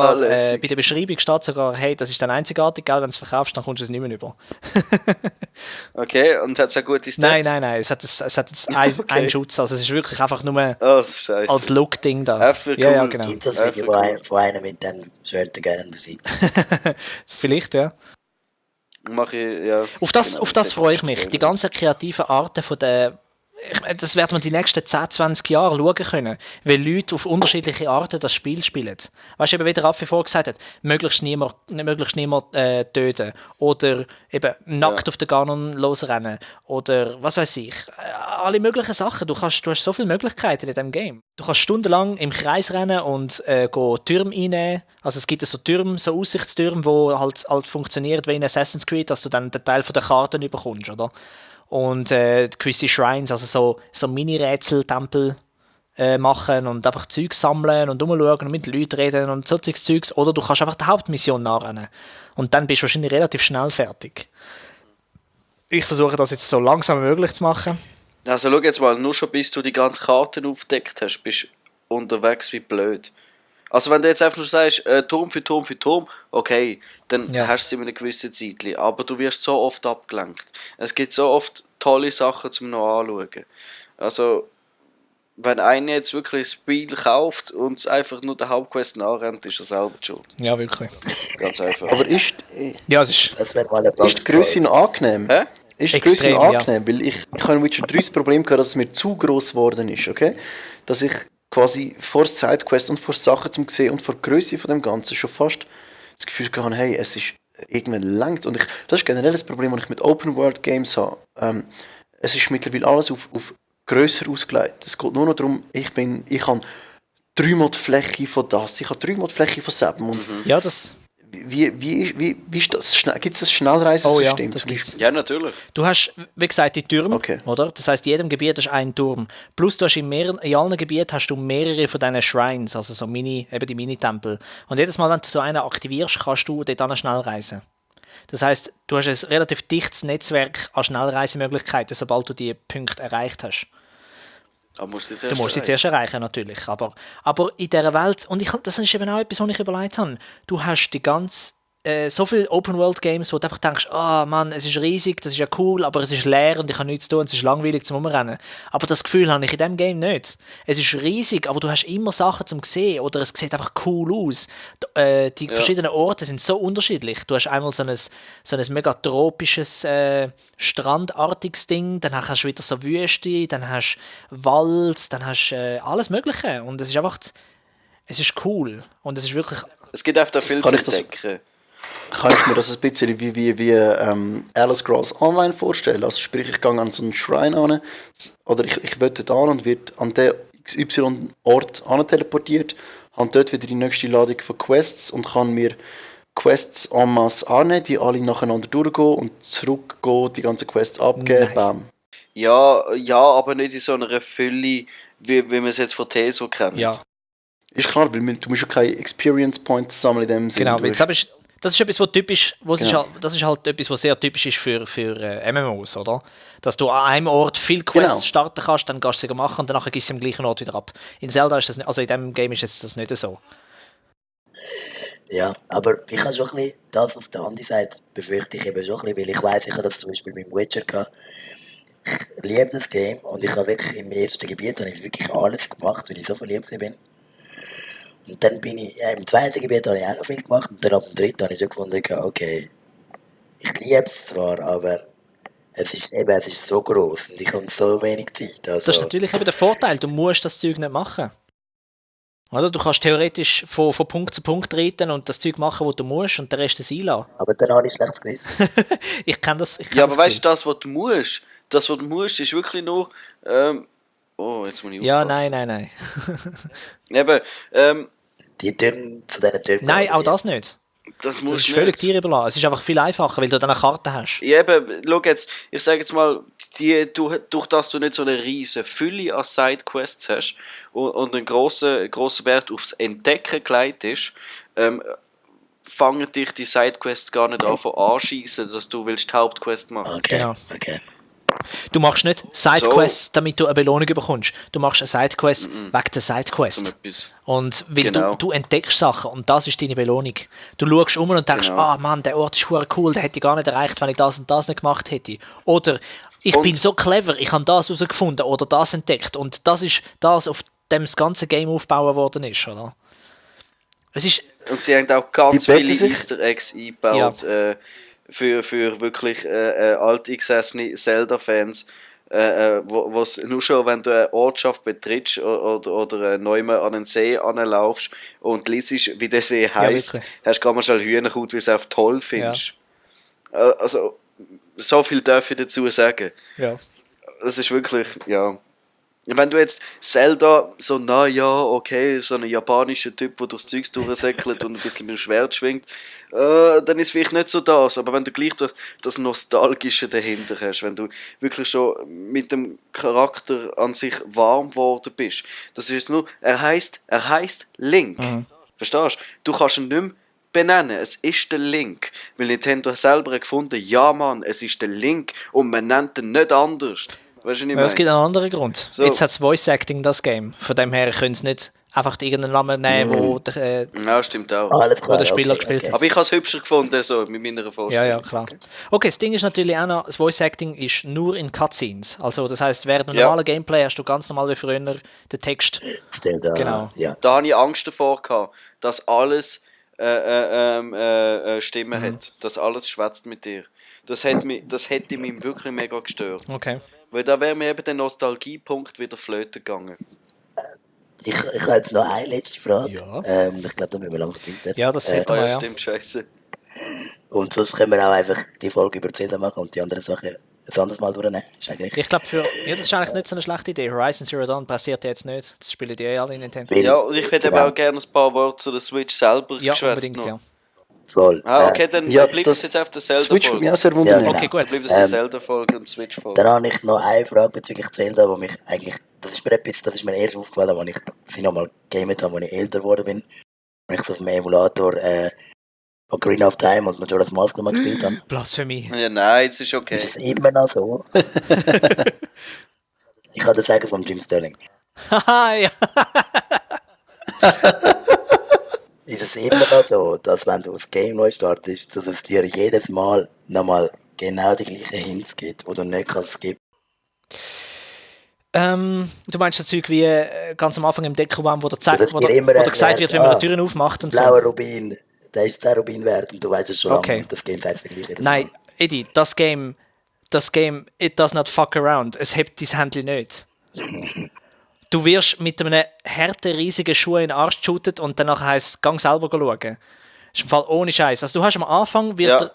S1: bei der Beschreibung steht sogar, hey, das ist dann einzigartig, gell, wenn du es verkaufst, dann kommst du es nicht mehr über.
S2: Okay, und hat es auch gute Stats?
S1: Nein, es hat einen Schutz, also es ist wirklich einfach nur
S2: Oh, das ist scheiße.
S1: als Look-Ding da.
S2: Einfach
S1: Ja,
S2: cool.
S1: genau.
S3: Gibt es das Video von einem mit den Schwertern gerne besiegt?
S1: Vielleicht, ja.
S2: Mache ich, ja.
S1: Auf das freue ich mich.
S2: Genau.
S1: Die ganzen kreativen Arten von der... Das werden wir die nächsten 10, 20 Jahre schauen können, weil Leute auf unterschiedliche Arten das Spiel spielen. Weißt du, eben wie der Raffi vorher gesagt hat, möglichst niemand töten oder eben nackt auf den Ganon losrennen oder was weiß ich. Alle möglichen Sachen. Du hast so viele Möglichkeiten in diesem Game. Du kannst stundenlang im Kreis rennen und Türme einnehmen. Also es gibt so Türme, so Aussichtstürme, die halt funktionieren wie in Assassin's Creed, dass du dann den Teil von der Karte bekommst, oder? Und gewisse Shrines, also so Mini-Rätsel-Tempel machen und einfach Zeug sammeln und rumschauen und mit Leuten reden und solches Zeugs. Oder du kannst einfach die Hauptmission nachrennen. Und dann bist du wahrscheinlich relativ schnell fertig. Ich versuche das jetzt so langsam wie möglich zu machen.
S2: Also schau jetzt mal, nur schon bis du die ganzen Karten aufdeckt hast, bist du unterwegs wie blöd. Also wenn du jetzt einfach nur sagst, Turm für Turm für Turm, okay, dann
S1: Ja.
S2: hast du es in einer gewissen Zeit. Aber du wirst so oft abgelenkt. Es gibt so oft tolle Sachen zum noch anschauen. Also, wenn einer jetzt wirklich das Spiel kauft und es einfach nur der Hauptquest nachrennt, ist er selber schuld.
S1: Ja, wirklich.
S2: Ganz einfach.
S4: Aber ist
S1: Ja, es ist...
S3: Das wäre mal eine
S4: die Größe noch angenehm?
S2: Hä?
S4: Ist die Größe
S1: Extrem,
S4: noch
S1: ja.
S4: angenehm? Weil ich habe in Witcher 3 das Problem gehabt, dass es mir zu gross geworden ist, okay? Dass ich quasi vor Sidequests und vor Sachen zum sehen und vor der Größe von dem Ganzen schon fast das Gefühl gehabt, hey, es ist irgendwann langt. Und das ist generell das Problem, das ich mit Open World Games habe. Es ist mittlerweile alles auf grösser ausgelegt. Es geht nur noch darum, ich habe 3-mal die Fläche von das, ich habe 3-mal die Fläche von Seppen. Und
S1: Ja, das...
S4: wie ist das? Gibt es ein Schnellreisesystem?
S1: Oh ja, das
S4: zum
S1: gibt's.
S4: Beispiel?
S2: Ja, natürlich.
S1: Du hast, wie gesagt, die Türme,
S4: Okay.
S1: oder? Das heisst, in jedem Gebiet ist ein Turm. Plus du hast in allen Gebieten hast du mehrere von diesen Shrines, also so eben die Mini-Tempel. Und jedes Mal, wenn du so einen aktivierst, kannst du dort dann schnell reisen. Das heisst, du hast ein relativ dichtes Netzwerk an Schnellreisemöglichkeiten, sobald du die Punkte erreicht hast.
S2: Aber musst du
S1: Du musst sie zuerst erreichen, natürlich. Aber in dieser Welt, und das ist eben auch etwas, was ich überlegt habe, du hast die ganze so viele Open-World-Games, wo du einfach denkst, Mann, es ist riesig, das ist ja cool, aber es ist leer und ich habe nichts zu tun und es ist langweilig zum Rumrennen. Aber das Gefühl habe ich in diesem Game nicht. Es ist riesig, aber du hast immer Sachen zum sehen oder es sieht einfach cool aus. Die verschiedenen Orte sind so unterschiedlich. Du hast einmal so ein mega tropisches, strandartiges Ding, dann hast du wieder so Wüste, dann hast du Wald, dann hast du alles Mögliche. Und es ist einfach, es ist cool und es ist wirklich...
S2: Es gibt einfach viel
S4: Kann
S2: zu
S4: ich das-
S2: entdecken.
S4: Kann ich mir das ein bisschen wie Elder Scrolls Online vorstellen? Also sprich, ich gehe an so einen Shrine an, oder ich will dort an und wird an den XY-Ort teleportiert, habe dort wieder die nächste Ladung von Quests und kann mir Quests en masse annehmen, die alle nacheinander durchgehen und zurückgehen, die ganzen Quests abgeben,
S1: Nein.
S4: bam.
S2: Ja, aber nicht in so einer Fülle, wie wir es jetzt von Teso kennen.
S1: Ja,
S4: Ist klar, weil du musst ja keine Experience Points sammeln in dem Sinne.
S1: genau.
S4: Du
S1: Weil
S4: hast-
S1: das ist etwas, was typisch,
S4: Genau.
S1: das ist halt etwas, was sehr typisch ist für MMOs, oder? Dass du an einem Ort viel Quests
S4: Genau.
S1: starten kannst, dann kannst du sie machen und danach gehst du am gleichen Ort wieder ab. In Zelda ist das nicht, also in diesem Game ist jetzt das nicht so.
S3: Ja, aber ich habe schon ein bisschen das auf der anderen Seite befürchte ich eben schon ein bisschen, weil ich weiss, ich habe das zum Beispiel mit Witcher gehabt. Ich liebe das Game und ich habe wirklich im ersten Gebiet habe ich wirklich alles gemacht, weil ich so verliebt bin. Und dann bin ich, im zweiten Gebiet habe ich auch noch viel gemacht und dann ab dem dritten habe ich schon gefunden, okay, ich liebe es zwar, aber es ist so groß und ich habe so wenig Zeit. Also,
S1: Das ist natürlich eben der Vorteil, du musst das Zeug nicht machen. Oder? Du kannst theoretisch von Punkt zu Punkt reiten und das Zeug machen, was du musst und den Rest sein lassen.
S3: aber dann habe ich schlechtes Gewissen.
S1: Ich kenne das.
S2: Ja, aber weißt du, das, was du musst, ist wirklich nur. Jetzt muss ich
S1: Ja,
S2: aufpassen.
S1: nein.
S2: Eben,
S3: Die Türme, zu diesen Türmen.
S1: Nein, auch das nicht.
S2: das
S1: Das
S2: musst
S1: ist
S2: du
S1: völlig
S2: nicht.
S1: dir überlassen. Es ist einfach viel einfacher, weil du dann eine Karte hast.
S2: Ja, eben, schau jetzt, ich sage jetzt mal, durch das du nicht so eine riesige Fülle an Sidequests hast und einen grossen Wert aufs Entdecken gelegt ist, fangen dich die Sidequests gar nicht an anschießen, dass du willst die Hauptquest machen.
S3: Okay,
S1: Genau.
S3: okay.
S1: Du machst nicht Sidequests, damit du eine Belohnung bekommst. Du machst eine Sidequest wegen der
S2: So
S1: Sidequest.
S2: etwas.
S1: Und weil
S2: Genau.
S1: du entdeckst Sachen und das ist deine Belohnung. Du schaust um und denkst,
S2: Genau.
S1: Mann, der Ort ist verdammt cool, den hätte ich gar nicht erreicht, wenn ich das und das nicht gemacht hätte. Oder ich
S2: Und-
S1: bin so clever, ich habe das herausgefunden oder das entdeckt. Und das ist das, auf dem das ganze Game aufgebaut worden ist, oder? Es ist,
S2: Und sie haben auch ganz
S4: Die betten
S2: viele
S4: sich-
S2: Easter Eggs eingebaut für wirklich alteingesessene Zelda-Fans. Was nur schon, wenn du eine Ortschaft betrittst oder neu an einen See anlaufst und liest, wie der See heisst,
S1: wirklich.
S2: hast du gerade mal schnell Hühnerhaut, weil du es einfach toll findest. Also, so viel darf ich dazu sagen.
S1: ja.
S2: Das ist wirklich, ja. Wenn du jetzt Zelda so, na ja, okay, so ein japanischer Typ, der durchs Zeugs durchsäckelt und ein bisschen mit dem Schwert schwingt, dann ist es vielleicht nicht so das. Aber wenn du gleich das Nostalgische dahinter hast, wenn du wirklich schon mit dem Charakter an sich warm geworden bist, das ist jetzt nur, er heißt Link. Verstehst du? Du kannst ihn nicht mehr benennen. Es ist der Link. Weil Nintendo selber hat gefunden, ja Mann, es ist der Link und man nennt ihn nicht anders. Weißt du, was ich
S1: Ja,
S2: meine?
S1: es gibt einen anderen Grund.
S2: So.
S1: Jetzt hat es Voice Acting, das Game. Von dem her können sie nicht einfach irgendeinen Namen nehmen, wo der,
S2: Ja, stimmt auch.
S3: Alles
S1: wo
S3: klar,
S1: der Spieler
S3: okay,
S1: gespielt
S3: okay.
S1: hat.
S2: Aber ich habe es hübscher gefunden, so mit meiner
S1: Ja,
S2: Vorstellung.
S1: ja, klar. Okay, das Ding ist natürlich auch noch, das Voice Acting ist nur in Cutscenes. Also das heißt, während dem
S2: Ja.
S1: normalen Gameplay hast du ganz normal wie früher den Text.
S3: Zelda,
S1: Genau.
S3: ja.
S2: Da habe ich Angst davor gehabt, dass alles Stimme
S1: Mhm.
S2: hat. Dass alles schwätzt mit dir. Das hätte mich wirklich mega gestört.
S1: Okay.
S2: Weil da wäre mir eben der Nostalgiepunkt wieder flöten gegangen.
S3: Ich habe jetzt noch eine letzte Frage.
S1: Ja.
S3: Ich glaube, da müssen wir langsam weiter.
S1: Ja, das sollte
S2: Ah,
S1: man,
S2: ja,
S1: ja.
S2: stimmt, scheiße.
S3: Und sonst können wir auch einfach die Folge über Zelda machen und die anderen Sachen ein anderes Mal durchnehmen. Ist eigentlich...
S1: Ich glaube, das ist eigentlich nicht so eine schlechte Idee. Horizon Zero Dawn passiert ja jetzt nicht. Das spielen die eh alle in Nintendo.
S3: Weil-
S2: Ja, und ich hätte
S3: genau.
S2: eben auch gerne ein paar Worte zu der Switch selber
S1: Ja,
S2: geschwätzt
S1: unbedingt,
S2: noch.
S1: ja.
S3: Voll.
S2: Ah, okay, dann
S4: Ja,
S2: bleibt
S4: das-
S2: es jetzt auf der
S4: Switch würde mich
S2: Zelda-Folge.
S4: auch sehr
S3: Ja,
S4: wundern.
S3: genau.
S1: Okay, gut.
S2: Bleibt es eine Zelda-Folge und Switch-Folge.
S3: Dann habe ich noch eine Frage bezüglich Zelda, wo mich eigentlich, das ist mir erst aufgefallen, als ich sie nochmal gamet habe, als ich älter geworden bin. Als ich so auf dem Emulator Ocarina of Time und Majora's Mask nochmal gespielt habe.
S1: Blasphemie.
S2: Ja, nein, es ist okay.
S3: Ist es immer noch so? Ich kann das sagen von Jim Sterling.
S1: Haha, ja.
S3: Ist es immer noch so, dass wenn du das Game neu startest, dass es dir jedes Mal nochmal genau die gleichen Hints gibt, wo du nicht kannst skippen?
S1: Du meinst das Zeug wie ganz am Anfang im Dekoraum, wo der
S3: Das ist
S1: wo
S3: dir
S1: der,
S3: immer
S1: wo der gesagt wird,
S3: erklärt,
S1: wenn man
S3: ah,
S1: die Türen aufmacht und so.
S3: Blauer Rubin, der ist 10 Rubin wert und du weißt es schon
S1: Okay.
S3: lange und das Game sagt das gleiche. jedes
S1: Nein,
S3: Mal.
S1: Eddie, das Game, it does not fuck around. Es hebt dein Handy nicht. Du wirst mit einem harten, riesigen Schuh in den Arsch geshootet und danach heisst es, gang selber schauen. Das ist im Fall ohne Scheiß. Also du hast am Anfang, wird
S2: Ja.
S1: der,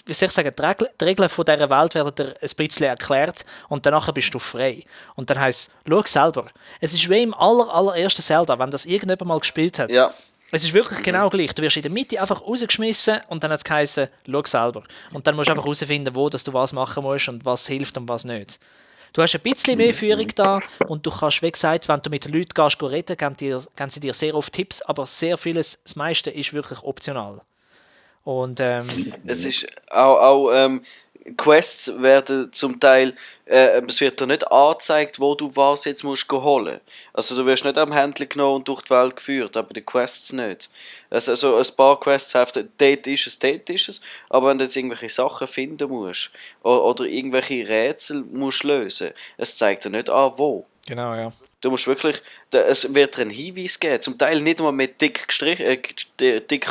S1: wie soll ich sagen, die Regeln von dieser Welt werden dir ein bisschen erklärt und danach bist du frei. Und dann heisst es, schau selber. Es ist wie im allerersten Zelda, wenn das irgendjemand mal gespielt hat.
S2: Ja.
S1: Es ist wirklich genau gleich. Du wirst in der Mitte einfach rausgeschmissen und dann hat es geheißen, schau selber. Und dann musst du einfach herausfinden, wo dass du was machen musst und was hilft und was nicht. Du hast ein bisschen mehr Führung da und du kannst, wie gesagt, wenn du mit den Leuten gehst, reden, geben sie dir sehr oft Tipps, aber sehr vieles, das meiste ist wirklich optional. Und
S2: Es ist auch Quests werden zum Teil, es wird dir nicht angezeigt, wo du was jetzt musst holen. Also du wirst nicht am Händler genommen und durch die Welt geführt, aber die Quests nicht. Also ein paar Quests heften, dort ist es, aber wenn du jetzt irgendwelche Sachen finden musst oder irgendwelche Rätsel musst lösen, es zeigt dir nicht an, wo.
S1: genau, ja.
S2: Du musst wirklich, es wird dir einen Hinweis geben, zum Teil nicht mal mit dick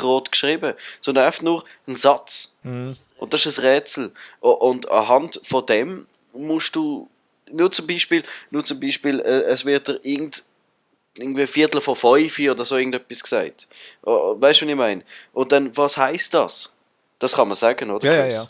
S2: rot geschrieben, sondern einfach nur ein Satz.
S1: Mhm.
S2: Und das ist ein Rätsel. Und anhand von dem musst du, nur zum Beispiel es wird dir irgendwie Viertel vor 5 oder so irgendetwas gesagt. Weißt du, was ich meine? Und dann, was heisst das? Das kann man sagen, oder?
S1: Ja, ja,
S2: Chris?
S1: ja.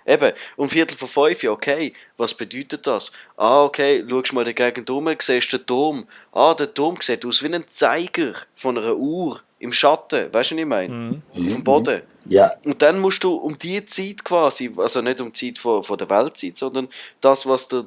S2: Eben, um Viertel vor 5, okay, was bedeutet das? Ah, okay, schaust mal dagegen um, siehst den Turm. Ah, der Turm sieht aus wie ein Zeiger von einer Uhr im Schatten, weißt du, was ich meine? Im Boden.
S3: Ja,
S2: Und dann musst du um die Zeit quasi, also nicht um die Zeit von der Weltzeit, sondern das, was der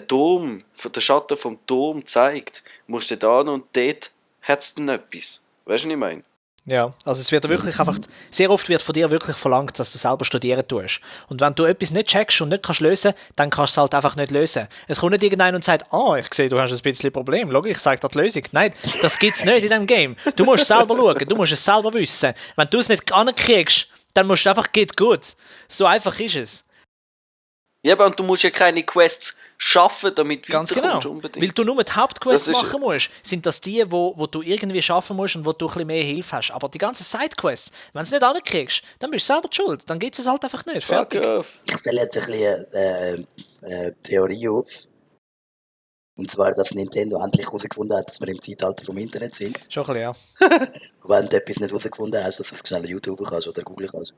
S2: Turm, der Schatten vom Turm zeigt, musst du da und dort hat es dann etwas. Weißt du, was ich meine?
S1: Ja, also es wird wirklich einfach, sehr oft wird von dir wirklich verlangt, dass du selber studieren tust. Und wenn du etwas nicht checkst und nicht kannst lösen, dann kannst du es halt einfach nicht lösen. Es kommt nicht irgendeiner und sagt, ich sehe, du hast ein bisschen Problem, schau, ich sage dir die Lösung. Nein, das gibt es nicht in diesem Game. Du musst selber schauen, du musst es selber wissen. Wenn du es nicht ankriegst, dann musst du einfach, geht gut. So einfach ist es.
S2: Ja, aber und du musst ja keine Quests schaffen, damit du
S1: Ganz genau.
S2: weiterkommst, unbedingt.
S1: Weil du nur die Hauptquests
S2: Das ist-
S1: machen musst, sind das die, wo du irgendwie schaffen musst und wo du ein bisschen mehr Hilfe hast. Aber die ganzen Sidequests, wenn du es nicht ankriegst, dann bist du selber die schuld. Dann geht es halt einfach nicht.
S2: Fuck
S1: Fertig.
S2: off.
S3: ich stelle jetzt ein bisschen Theorie auf. Und zwar, dass Nintendo endlich herausgefunden hat, dass wir im Zeitalter vom Internet sind.
S1: Schon ein bisschen, ja.
S3: Und wenn du etwas nicht herausgefunden hast, dass du es schnell YouTube kannst oder Google kannst.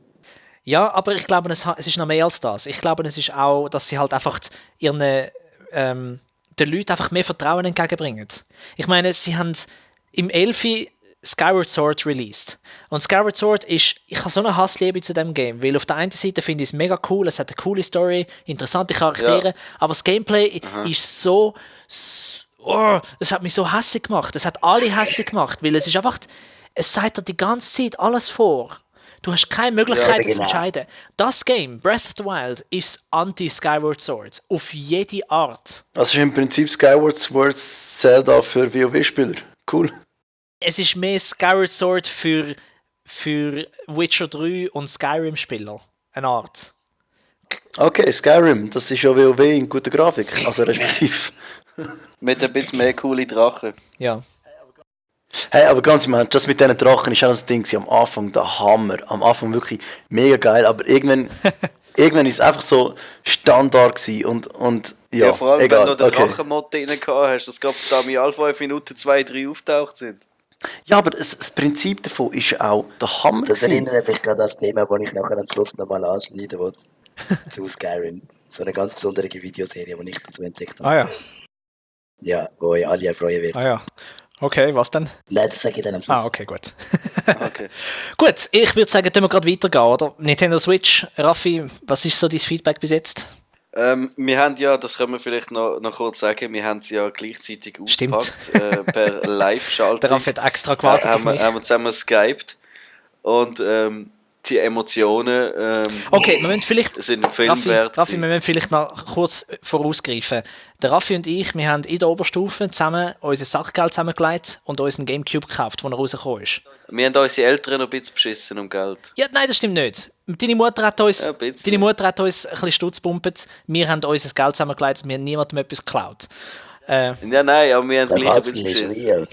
S1: Ja, aber ich glaube, es ist noch mehr als das. Ich glaube, es ist auch, dass sie halt einfach ihren den Leuten einfach mehr Vertrauen entgegenbringen. Ich meine, sie haben im 11. Skyward Sword released. Und Skyward Sword ist, ich habe so eine Hassliebe zu dem Game, weil auf der einen Seite finde ich es mega cool, es hat eine coole Story, interessante Charaktere,
S2: Ja.
S1: aber das Gameplay ist so es hat mich so hässlich gemacht. Es hat alle hässlich gemacht, weil es ist einfach, es sagt dir die ganze Zeit alles vor. Du hast keine Möglichkeit
S3: Ja,
S1: zu
S3: genau.
S1: entscheiden. Das Game, Breath of the Wild, ist anti-Skyward Sword. Auf jede Art.
S4: Also ist im Prinzip Skyward Sword Zelda für WoW-Spieler. Cool.
S1: Es ist mehr Skyward Sword für Witcher 3 und Skyrim-Spieler. Eine Art.
S4: Okay, Skyrim, das ist ja WoW in guter Grafik. Also respektiv.
S2: Mit ein bisschen mehr coole Drachen.
S1: Ja.
S4: Hey, aber ganz im Ernst, das mit diesen Drachen ist auch das Ding am Anfang der Hammer. Am Anfang wirklich mega geil, aber irgendwann ist es einfach so Standard gewesen und ja,
S2: Ja, vor allem,
S4: egal.
S2: wenn du den
S4: Okay.
S2: Drachenmod drin gehabt hast, dass gerade da mir alle 5 Minuten 2, 3 auftaucht sind.
S4: Ja, aber das Prinzip davon ist auch der Hammer
S3: Das
S4: gewesen.
S3: erinnert mich gerade an das Thema, das ich nachher am Schluss nochmal anschneiden will. Zu Skyrim. So eine ganz besondere Videoserie, die ich dazu entdeckt habe.
S1: Ah ja.
S3: Ja, wo euch alle erfreuen wird.
S1: Ah ja. Okay, was denn?
S3: Nein, das sage ich dann am Schluss.
S1: Ah, okay, gut.
S2: Okay.
S1: Gut, ich würde sagen, können wir gerade weitergehen, oder? Nintendo Switch, Raffi, was ist so dein Feedback bis jetzt?
S2: Wir haben ja, das können wir vielleicht noch kurz sagen, wir haben sie ja gleichzeitig
S1: Stimmt.
S2: ausgepackt, per Live-Schaltung.
S1: Der Raffi hat extra gewartet auf
S2: haben
S1: mich.
S2: wir zusammen geskypt und die Emotionen
S1: Okay, wir müssen vielleicht,
S2: sind im Film wert.
S1: Raffi, wir müssen vielleicht noch kurz vorausgreifen. Der Raffi und ich, wir haben in der Oberstufe zusammen unser Sachgeld zusammengelegt und uns einen Gamecube gekauft, als er rausgekommen ist.
S2: Wir haben unsere Eltern noch ein bisschen beschissen um Geld.
S1: Ja, nein, das stimmt nicht. Deine Mutter hat uns,
S2: Ja, ein bisschen.
S1: deine Mutter hat uns ein bisschen Stutz gepumpt. Wir haben unser Geld zusammengelegt, wir haben niemandem etwas geklaut.
S2: Ja, nein, aber wir haben
S3: Der
S2: gleich ein
S3: Hustle
S2: bisschen
S3: ist
S2: beschissen.
S3: real.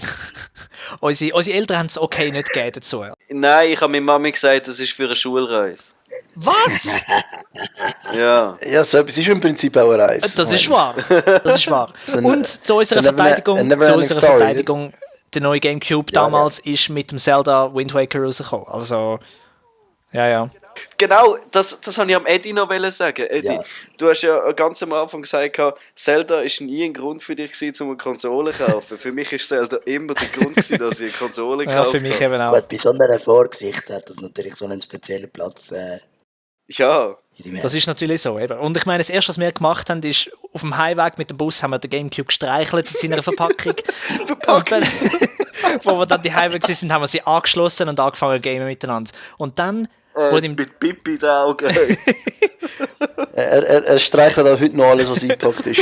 S1: Unsere Eltern haben es okay nicht gegeben dazu.
S2: Nein, ich habe meiner Mami gesagt, das ist für eine Schulreise.
S1: Was?
S2: Ja.
S4: Ja, so etwas ist im Prinzip auch eine Reise.
S1: Das ist wahr. Das ist wahr.
S4: ein-
S1: Und zu unserer
S4: so eine never-ending Story,
S1: Verteidigung, der neue Gamecube damals ist mit dem Zelda Wind Waker rausgekommen. Also, ja.
S2: Genau, das wollte ich am Eddie noch sagen. Eddie,
S3: Ja.
S2: du hast ja ganz am Anfang gesagt, Zelda ist nie ein Grund für dich gewesen, um eine Konsole zu kaufen. Für mich ist Zelda immer der Grund gewesen, dass ich eine Konsole
S1: Ja,
S2: gekauft
S1: für mich
S2: habe.
S1: eben auch.
S3: Gut, bei so einer Vorgeschichte hat das natürlich so einen speziellen Platz
S2: Ja,
S3: in deinem
S1: Das ist natürlich so. Eben. Und ich meine, das erste, was wir gemacht haben, ist, auf dem Heimweg mit dem Bus haben wir den Gamecube gestreichelt in seiner Verpackung. Und dann, wo wir dann die Heimweg sind, haben wir sie angeschlossen und angefangen zu gamen miteinander. Und dann wurde ihm
S2: mit Pipi in den Augen.
S4: Er streichelt auch heute noch alles, was eingepackt ist.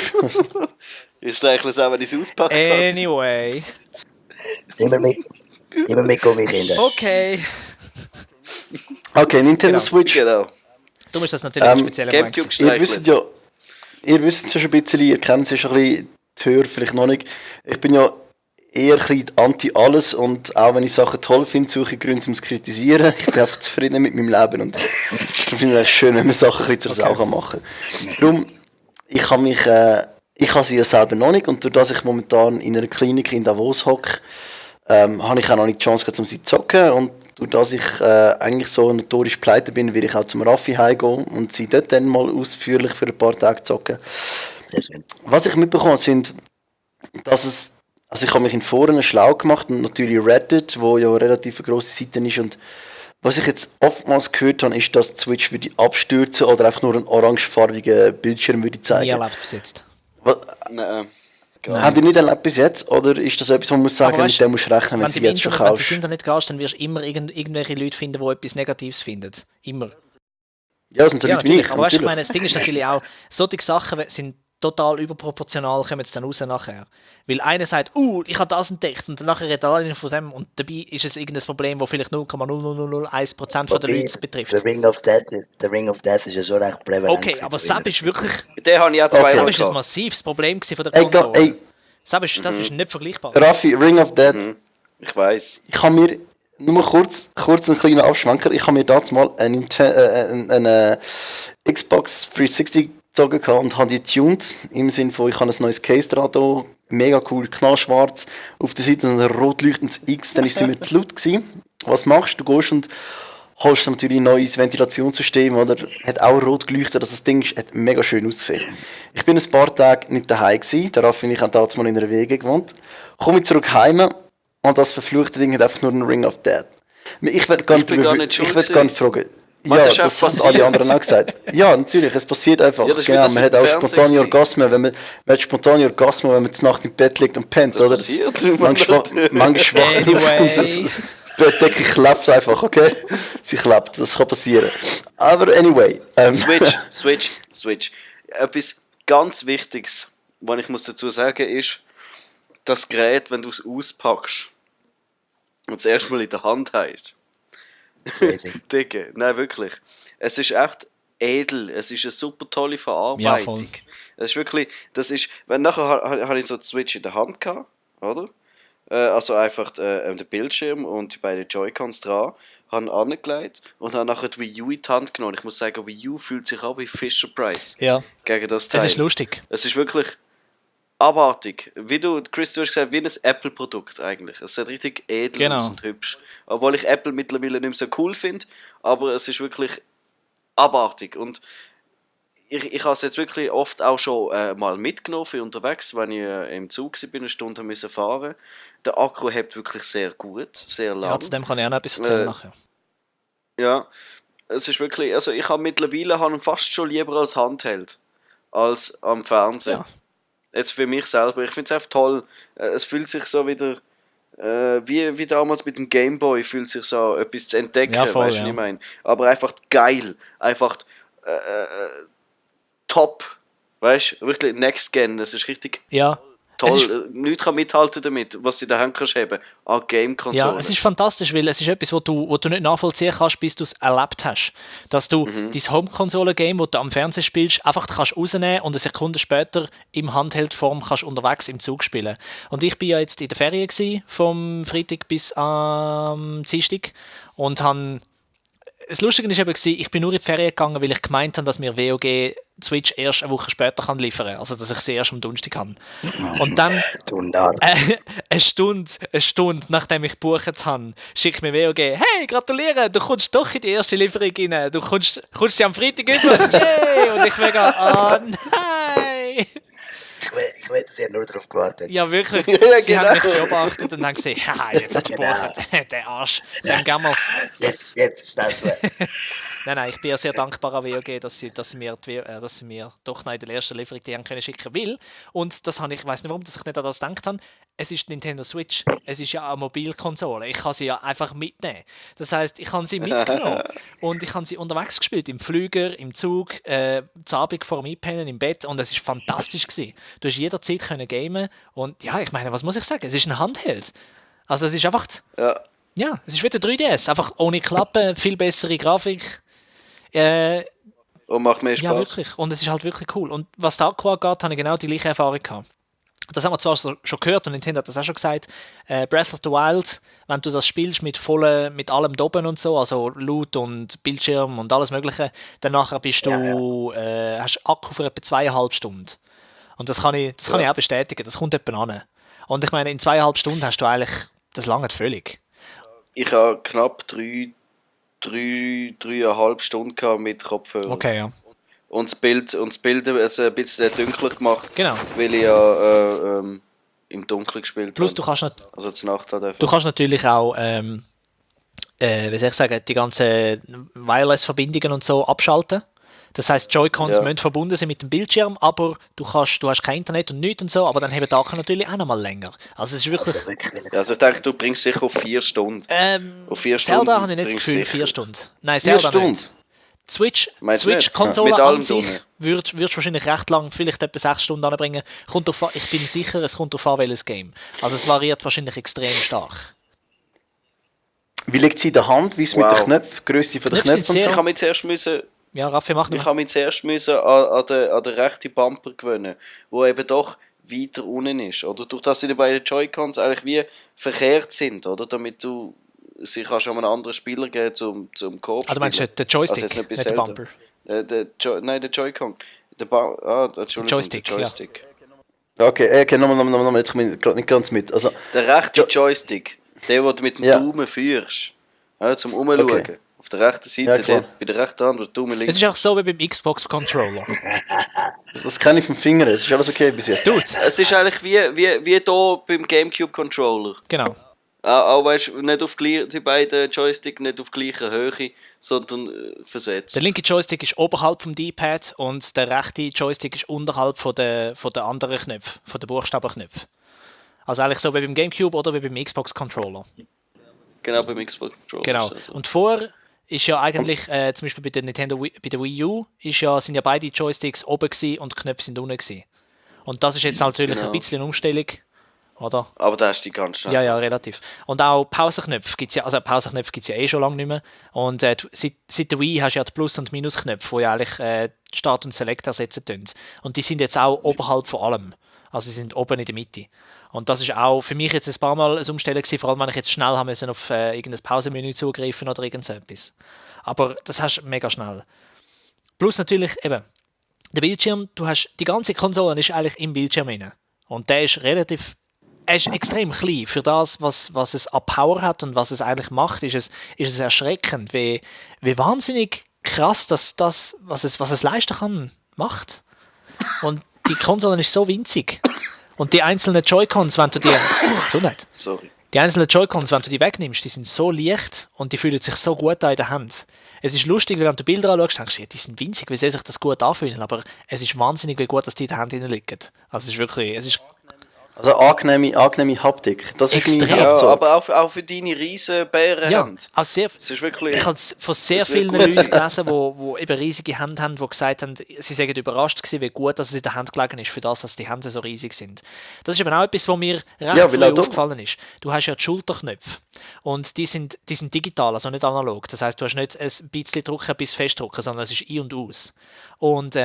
S2: Ich streichle es auch, wenn ich es auspackt habe.
S1: Anyway.
S3: Immer mit Gummikinder.
S1: Okay.
S4: Okay, Nintendo
S1: Genau.
S4: Switch.
S2: Genau.
S1: Du musst das natürlich ein spezieller Moment
S2: Gamecube
S1: sein.
S4: Ihr wisst ja, ihr wisst es ja schon ein bisschen, ihr kennt es ja schon ein bisschen, die Hörer vielleicht noch nicht. Ich bin ja eher ein bisschen anti-alles und auch wenn ich Sachen toll finde, suche ich Gründe, um es zu kritisieren. Ich bin einfach zufrieden mit meinem Leben und ich finde es schön, wenn man Sachen ein bisschen zur Sau machen kann. Darum, ich habe sie ja selber noch nicht und dadurch, dass ich momentan in einer Klinik in Davos hocke, habe ich auch noch nicht die Chance gehabt, um sie zu zocken und durch dass ich eigentlich so notorisch pleite bin, will ich auch zum Raffi heimgehen und sie dort dann mal ausführlich für ein paar Tage zocken.
S3: Sehr schön.
S4: Was ich mitbekommen sind, dass es, also ich habe mich in Foren schlau gemacht und natürlich Reddit, wo ja eine relativ grosse Seite ist und was ich jetzt oftmals gehört habe, ist, dass die Switch würde abstürzen oder einfach nur einen orangefarbigen Bildschirm würde
S1: Nie
S4: zeigen.
S1: erlebt bis jetzt.
S2: Nein.
S4: Habt ihr nicht erlebt bis jetzt? Oder ist das etwas, wo man muss sagen,
S1: Aber weißt,
S4: mit dem musst du rechnen, wenn
S1: Wenn
S4: du
S1: du
S4: sie jetzt schon
S1: Wenn du ins
S4: kaufst?
S1: Internet gehst, dann wirst du immer irgendwelche Leute finden, die etwas Negatives finden. Immer.
S4: Ja, das sind so
S1: Ja,
S4: Leute wie ich.
S1: natürlich. Aber weißt, ich
S4: Natürlich.
S1: meine, das Ding ist natürlich auch, solche Sachen sind total überproportional, kommen jetzt dann raus nachher. Weil einer sagt, ich habe das entdeckt und nachher redet alle von dem und dabei ist es irgendein Problem, das vielleicht 0,0001% der
S3: Wobei,
S1: Leute betrifft.
S3: Der Ring of Death ist ja schon recht prävalent.
S1: Okay, aber
S3: gewesen.
S1: Sab ist wirklich,
S2: Den habe ich auch
S4: Okay.
S1: Sab
S2: zweimal
S1: ist ein
S2: gehabt.
S1: massives Problem gewesen von der
S4: Ey,
S1: Konsole.
S4: ey,
S1: Sab ist, das ist nicht vergleichbar.
S4: Raffi, Ring of Death.
S2: Ich weiss.
S4: Ich habe mir, nur kurz einen kleinen Abschwenker, ich habe mir damals mal eine Xbox 360 gezogen und habe die tuned, im Sinne von, ich habe ein neues Case dran, da, mega cool, knallschwarz, auf der Seite ein rot leuchtendes X, dann war es immer zu laut gewesen. Was machst du? Du gehst und holst natürlich ein neues Ventilationssystem, oder? Hat auch rot geleuchtet, also das Ding hat mega schön ausgesehen. Ich bin ein paar Tage nicht daheim gewesen, darauf bin ich damals mal in einer Wege gewohnt, komme ich zurück heim und das verfluchte Ding hat einfach nur einen Ring of Death. Ich will gar
S2: bin gar nicht schuld
S4: ich will gar nicht fragen.
S2: Man,
S4: Ja,
S2: das ist
S4: das
S2: auch
S4: haben
S2: passiert.
S4: alle anderen auch gesagt. Ja, natürlich, es passiert einfach.
S2: Ja, das ist wie
S4: genau,
S2: das
S4: man
S2: mit
S4: hat auch
S2: dem Fernsehen
S4: spontane
S2: gewesen.
S4: Orgasmen, man hat spontane Orgasmen, wenn man zur Nacht im Bett liegt und pennt,
S2: Das
S4: oder?
S2: passiert.
S4: Manchmal schwach.
S1: Anyway.
S4: Die Decke klebt einfach, okay? Sie klebt, das kann passieren. Aber anyway.
S2: Switch. Etwas ganz Wichtiges, was ich muss dazu sagen, ist, das Gerät, wenn du es auspackst und das erste Mal in der Hand hast.
S3: Crazy.
S2: Dicke, nein, wirklich. Es ist echt edel. Es ist eine super tolle Verarbeitung.
S1: Ja, voll.
S2: Es ist wirklich, nachher habe ich so die Switch in der Hand gehabt, oder? Also einfach den Bildschirm und die beiden Joy-Cons dran, habe angelegt und habe nachher die Wii U in die Hand genommen. Ich muss sagen, Wii U fühlt sich an wie Fisher-Price
S1: Ja,
S2: gegen das Teil.
S1: es ist lustig.
S2: Es ist wirklich abartig. Chris, du hast gesagt, wie ein Apple-Produkt eigentlich. Es sieht richtig edel
S1: Genau.
S2: aus und hübsch. Obwohl ich Apple mittlerweile nicht mehr so cool finde, aber es ist wirklich abartig. Und ich habe es jetzt wirklich oft auch schon mal mitgenommen für unterwegs, wenn ich im Zug war, eine Stunde musste fahren. Der Akku hebt wirklich sehr gut, sehr lang.
S1: Ja, zu dem kann ich auch noch etwas erzählen nachher.
S2: Ja, es ist wirklich, also ich habe mittlerweile ihn fast schon lieber als Handheld als am Fernsehen.
S1: Ja.
S2: Jetzt für mich selber. Ich finde es einfach toll. Es fühlt sich so wieder wie damals mit dem Gameboy fühlt sich so etwas zu entdecken,
S1: Ja, voll,
S2: weißt du,
S1: ja.
S2: was ich meine? Aber einfach geil, einfach top, weißt du, wirklich Next Gen, das ist richtig
S1: Ja,
S2: toll.
S1: es ist-
S2: Nichts kann mithalten damit, was du in der Hand kannst haben, an Game-Konsolen.
S1: ja, es ist fantastisch, weil es ist etwas, wo du nicht nachvollziehen kannst, bis du es erlebt hast. Dass du dein Home-Console-Game, das du am Fernsehen spielst, einfach kannst rausnehmen und eine Sekunde später im Handheld-Form kannst unterwegs im Zug spielen. Und ich bin ja jetzt in der Ferien gewesen, vom Freitag bis am Dienstag und habe das Lustige war eben, ich bin nur in die Ferien gegangen, weil ich gemeint habe, dass mir WoG die Switch erst eine Woche später kann liefern kann. Also, dass ich sie erst am Donnerstag kann. Und dann,
S3: Tundar.
S1: eine Stunde nachdem ich gebucht habe, schickt mir WoG, hey, gratuliere, du kommst doch in die erste Lieferung rein. Du kommst sie am Freitag über. Hey! Und ich mega, oh nein!
S3: Ich wette, sie haben nur darauf gewartet.
S1: Ja, wirklich.
S2: Ja,
S1: Sie haben mich
S2: genau.
S1: beobachtet und haben gesehen, haha, jetzt hat er gebucht. Der Arsch. Dann gehen wir's.
S3: Jetzt, schnell zu.
S1: Nein, ich bin ja sehr dankbar an WoG, dass sie mir doch noch in der ersten Lieferung die haben können schicken will. Und das habe ich weiß nicht warum, dass ich nicht an das gedacht habe. Es ist die Nintendo Switch. Es ist ja eine Mobilkonsole. Ich kann sie ja einfach mitnehmen. Das heisst, ich habe sie mitgenommen und ich habe sie unterwegs gespielt. Im Flüger, im Zug, zur Abend vor dem Einpennen, im Bett. Und es war fantastisch gewesen. Du hast jederzeit können gamen. Und ja, ich meine, was muss ich sagen? Es ist ein Handheld. Also es ist einfach...
S2: Ja.
S1: Ja, es ist wie der 3DS. Einfach ohne Klappe, viel bessere Grafik.
S2: Und macht mehr Spaß.
S1: Ja, wirklich. Und es ist halt wirklich cool. Und was der Akku angeht, habe ich genau die gleiche Erfahrung gehabt. Das haben wir zwar schon gehört und Nintendo hat das auch schon gesagt. Breath of the Wild, wenn du das spielst mit allem Doben und so, also Loot und Bildschirm und alles Mögliche, dann nachher bist du, hast Akku für etwa 2,5 Stunden. Und das kann ich auch bestätigen. Das kommt etwa an. Und ich meine, in 2,5 Stunden hast du eigentlich, das langt völlig.
S2: Ich habe knapp 3,5 Stunden gehabt mit Kopfhörer.
S1: Okay, ja.
S2: Und das Bild also ein bisschen dunkler gemacht,
S1: Genau.
S2: weil ich ja im Dunkeln gespielt
S1: Plus
S2: habe. Also zur Nacht halt einfach.
S1: du kannst natürlich auch, wie soll ich sagen, die ganzen Wireless-Verbindungen und so abschalten. Das heisst, Joy-Cons
S2: Ja.
S1: müssen verbunden sein mit dem Bildschirm, aber du hast kein Internet und nichts und so, aber dann haben die Akku natürlich auch noch mal länger. Also es ist wirklich...
S3: Also wirklich, wenn
S2: Also ich denke, du bringst sicher auf 4 Stunden. Auf 4
S1: Zelda
S2: Stunden
S1: habe ich nicht das
S2: bringst
S1: Gefühl,
S2: sicher.
S1: 4 Stunden. Nein,
S4: 4
S1: Zelda
S4: Stunden?
S1: nicht.
S2: Meinst du nicht?
S1: Switch-Konsole
S2: Mit allem
S1: an sich
S2: drin.
S1: würdest du wahrscheinlich recht lang, vielleicht etwa 6 Stunden anbringen. Ich bin sicher, es kommt darauf an, welches Game. Also es variiert wahrscheinlich extrem stark.
S4: Wie liegt sie in der Hand? Wie ist es mit
S2: Wow.
S4: der Knöpfe, Größe von der
S1: Knöpfe sind
S4: Knöpfe und
S2: Ich
S4: so?
S1: sehr-
S2: habe mich zuerst müssen
S1: Ja, Raffi, mach
S2: Ich
S1: noch.
S2: habe mich zuerst müssen an den rechten Bumper gewöhnen, wo eben doch weiter unten ist. Oder durch das sie bei den Joy-Cons eigentlich wie verkehrt sind, oder? Damit du sie kannst an einen anderen Spieler geben zum Koop.
S1: Ah, du meinst den Joystick,
S2: Also jetzt
S1: nicht
S2: bei
S1: den
S2: Zelda.
S1: Bumper.
S2: Nein, der Joy-Con. Entschuldigung,
S1: Joystick,
S2: der Joystick.
S4: Okay, nochmal, jetzt komme ich gerade nicht ganz mit. Also,
S2: Der rechte Joystick, der, den du mit dem
S4: Ja.
S2: Daumen führst, ja, zum Umschauen.
S4: Okay.
S2: Auf der rechten Seite,
S4: Ja, klar.
S2: bei der rechten Hand, wo der Daumen links
S1: Es ist auch so wie beim Xbox-Controller.
S4: das kenne ich vom Finger, es ist alles okay bis jetzt.
S2: Es ist eigentlich wie hier beim Gamecube-Controller.
S1: Genau.
S2: Auch weißt, nicht auf die beiden Joystick nicht auf gleicher Höhe, sondern versetzt.
S1: Der linke Joystick ist oberhalb vom D-Pad und der rechte Joystick ist unterhalb von der anderen Knöpfe, von den Buchstabenknöpfen. Also eigentlich so wie beim Gamecube oder wie beim Xbox-Controller.
S2: Genau, beim Xbox Controller.
S1: Genau.
S2: Also.
S1: Und vorher ist ja eigentlich, zum Beispiel bei der bei der Wii U, sind ja beide Joysticks oben gewesen und die Knöpfe sind unten gewesen. Und das ist jetzt natürlich ein bisschen eine Umstellung, oder?
S2: Aber da hast du die ganz schnell.
S1: Ja, relativ. Und auch Pausenknöpfe gibt es ja, also Pausenknöpfe gibt es ja eh schon lange nicht mehr. Und seit der Wii hast du ja die Plus- und Minusknöpfe, die ja eigentlich Start und Select ersetzen tun. Und die sind jetzt auch oberhalb von allem. Also sie sind oben in der Mitte. Und das ist auch für mich jetzt ein paar Mal ein Umstellen gewesen, vor allem wenn ich jetzt schnell haben müssen auf irgendein Pausenmenü zugreifen oder irgendetwas. Aber das hast du mega schnell. Plus natürlich eben, der Bildschirm, die ganze Konsole ist eigentlich im Bildschirm drin. Und der ist extrem klein. Für das, was es an Power hat und was es eigentlich macht, ist es erschreckend, wie wahnsinnig krass das, was es leisten kann, macht. Und die Konsole ist so winzig. Und die einzelnen Joy-Cons, wenn du die... Gesundheit.
S2: Sorry.
S1: Die einzelnen Joy-Cons, wenn du die wegnimmst, die sind so leicht und die fühlen sich so gut an in der Hand. Es ist lustig, wenn du Bilder anschaust, denkst du, ja, die sind winzig, wie soll sich das gut anfühlen? Aber es ist wahnsinnig, wie gut dass die in der Hand liegen. Also es ist wirklich...
S4: Also angenehme Haptik. Das ist
S1: Extrem.
S4: mein
S2: Ja,
S4: Hauptzug.
S2: aber auch für deine riesen Bärenhand.
S1: Auch sehr,
S2: Es ist wirklich...
S1: ich habe von sehr
S2: das wird
S1: vielen
S2: gut
S1: Leuten
S2: sein.
S1: gelesen, die eben riesige Hände haben, die gesagt haben, sie seien überrascht gewesen, wie gut dass es in der Hand gelegen ist, für das, dass die Hände so riesig sind. Das ist eben auch etwas, was mir recht
S4: Ja,
S1: früh
S4: weil auch
S1: aufgefallen ist. Du hast ja die Schulterknöpfe und die sind digital, also nicht analog. Das heisst, du hast nicht ein bisschen drücken bis festdrücken, sondern es ist ein und aus. Und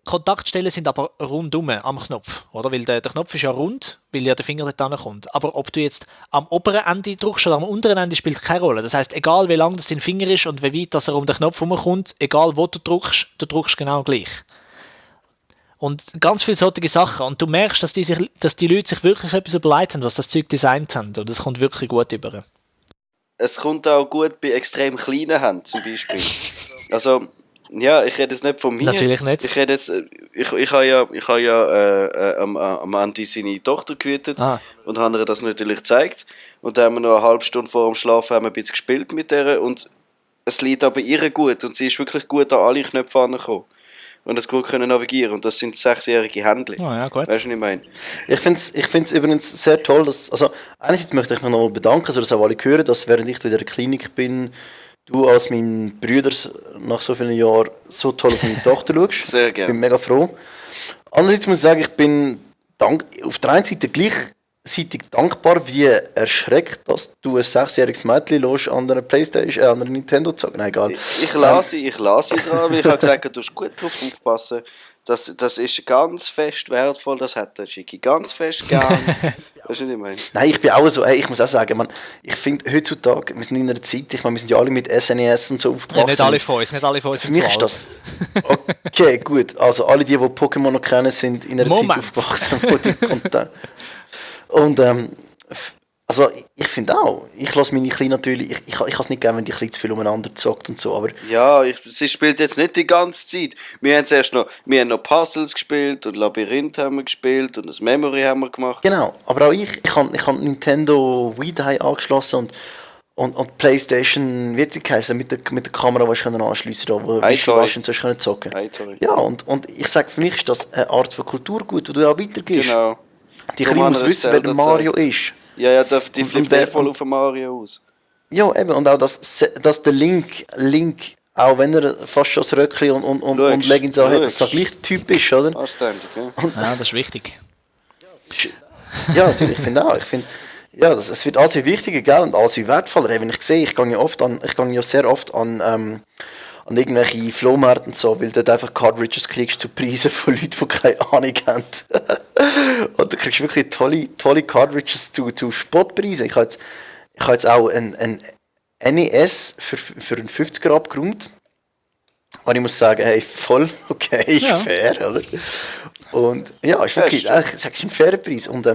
S1: Kontaktstellen sind aber rundum am Knopf, oder? Weil der Knopf ist ja rund, weil ja der Finger dort kommt. Aber ob du jetzt am oberen Ende drückst oder am unteren Ende, spielt keine Rolle. Das heißt, egal wie lang das dein Finger ist und wie weit dass er um den Knopf herumkommt, egal wo du drückst genau gleich. Und ganz viele solche Sachen. Und du merkst, dass die Leute sich wirklich etwas überlegt haben, was das Zeug designt haben. Und es kommt wirklich gut über.
S2: Es kommt auch gut bei extrem kleinen Händen zum Beispiel. Also, ja, ich rede jetzt nicht von mir.
S1: Natürlich nicht.
S2: Ich rede jetzt, ich habe ja am Andi seine Tochter gehütet und habe ihr das natürlich gezeigt. Und dann haben wir noch eine halbe Stunde vor dem Schlafen haben wir ein bisschen gespielt mit der und es liegt aber ihr gut und sie ist wirklich gut an alle Knöpfe angekommen. Und das gut können navigieren und das sind 6-jährige Händchen.
S1: Oh ja, gut.
S2: Weißt du, was ich meine?
S4: Ich finde es übrigens sehr toll, dass, also einerseits möchte ich mich nochmal bedanken, sodass auch alle hören, dass während ich in der Klinik bin, du als mein Bruder nach so vielen Jahren so toll auf meine Tochter schaust.
S2: Sehr gerne.
S4: Ich bin mega froh. Andererseits muss ich sagen, ich bin auf der einen Seite gleichzeitig dankbar, wie erschreckt, dass du ein 6-jähriges Mädchen lässt an einer Playstation, an einer Nintendo zu sagen. Nein, egal.
S2: Ich lasse dran, weil ich habe gesagt, du musst gut drauf aufpassen. Das ist ganz fest wertvoll, das hat der Schicki ganz fest gern. Weißt du, was ich meine?
S4: Nein, ich bin auch so, ich muss auch sagen, ich finde heutzutage, wir sind in einer Zeit, ich meine, wir sind ja alle mit SNES und so aufgewachsen.
S1: Ja, nicht alle von uns
S4: Für
S1: sind
S4: mich
S1: zu
S4: ist
S1: alt.
S4: das... Okay, gut. Also alle die Pokémon noch kennen, sind in einer Zeit aufgewachsen, wo die Content... Und also ich finde auch, ich lasse meine Kleine natürlich... Ich kann es nicht gerne, wenn die Kleine zu viel umeinander zockt und so, aber...
S2: Ja, sie spielt jetzt nicht die ganze Zeit. Wir haben noch Puzzles gespielt und Labyrinth haben wir gespielt und das Memory haben wir gemacht.
S4: Genau, aber auch ich habe Nintendo Wii daheim angeschlossen und Playstation, wie sie heißen, mit der Kamera, die ich anschliessen kann, wo Wischiwaschi und so können zocken. Ja, und ich sage, für mich ist das eine Art von Kulturgut, die du auch weitergibst.
S2: Genau.
S4: Die Kleine muss wissen, wer der Mario ist.
S2: Ja, die flippt voll auf Mario aus.
S4: Ja, eben, und auch, dass der Link, auch wenn er fast schon das Röckchen und Leggings hat, dass er gleich der Typ ist, oder?
S2: Anständig, ja.
S1: Ja, das ist wichtig.
S4: Ja, natürlich, ich finde auch. Ja, es wird alles viel wichtiger, gell, und alles viel wertvoller. Wenn ich sehe, ich gehe ja sehr oft an irgendwelche Flohmärkte und so, weil du dort einfach Cartridges kriegst zu Preisen von Leuten, die keine Ahnung haben. Und du kriegst wirklich tolle Cartridges zu Spottpreisen. Ich habe jetzt auch ein NES für einen 50er abgeräumt. Und ich muss sagen, hey, voll okay,
S1: Ja.
S4: fair, oder? Und ja, ist wirklich, ich sage, ist ein fairer Preis. Und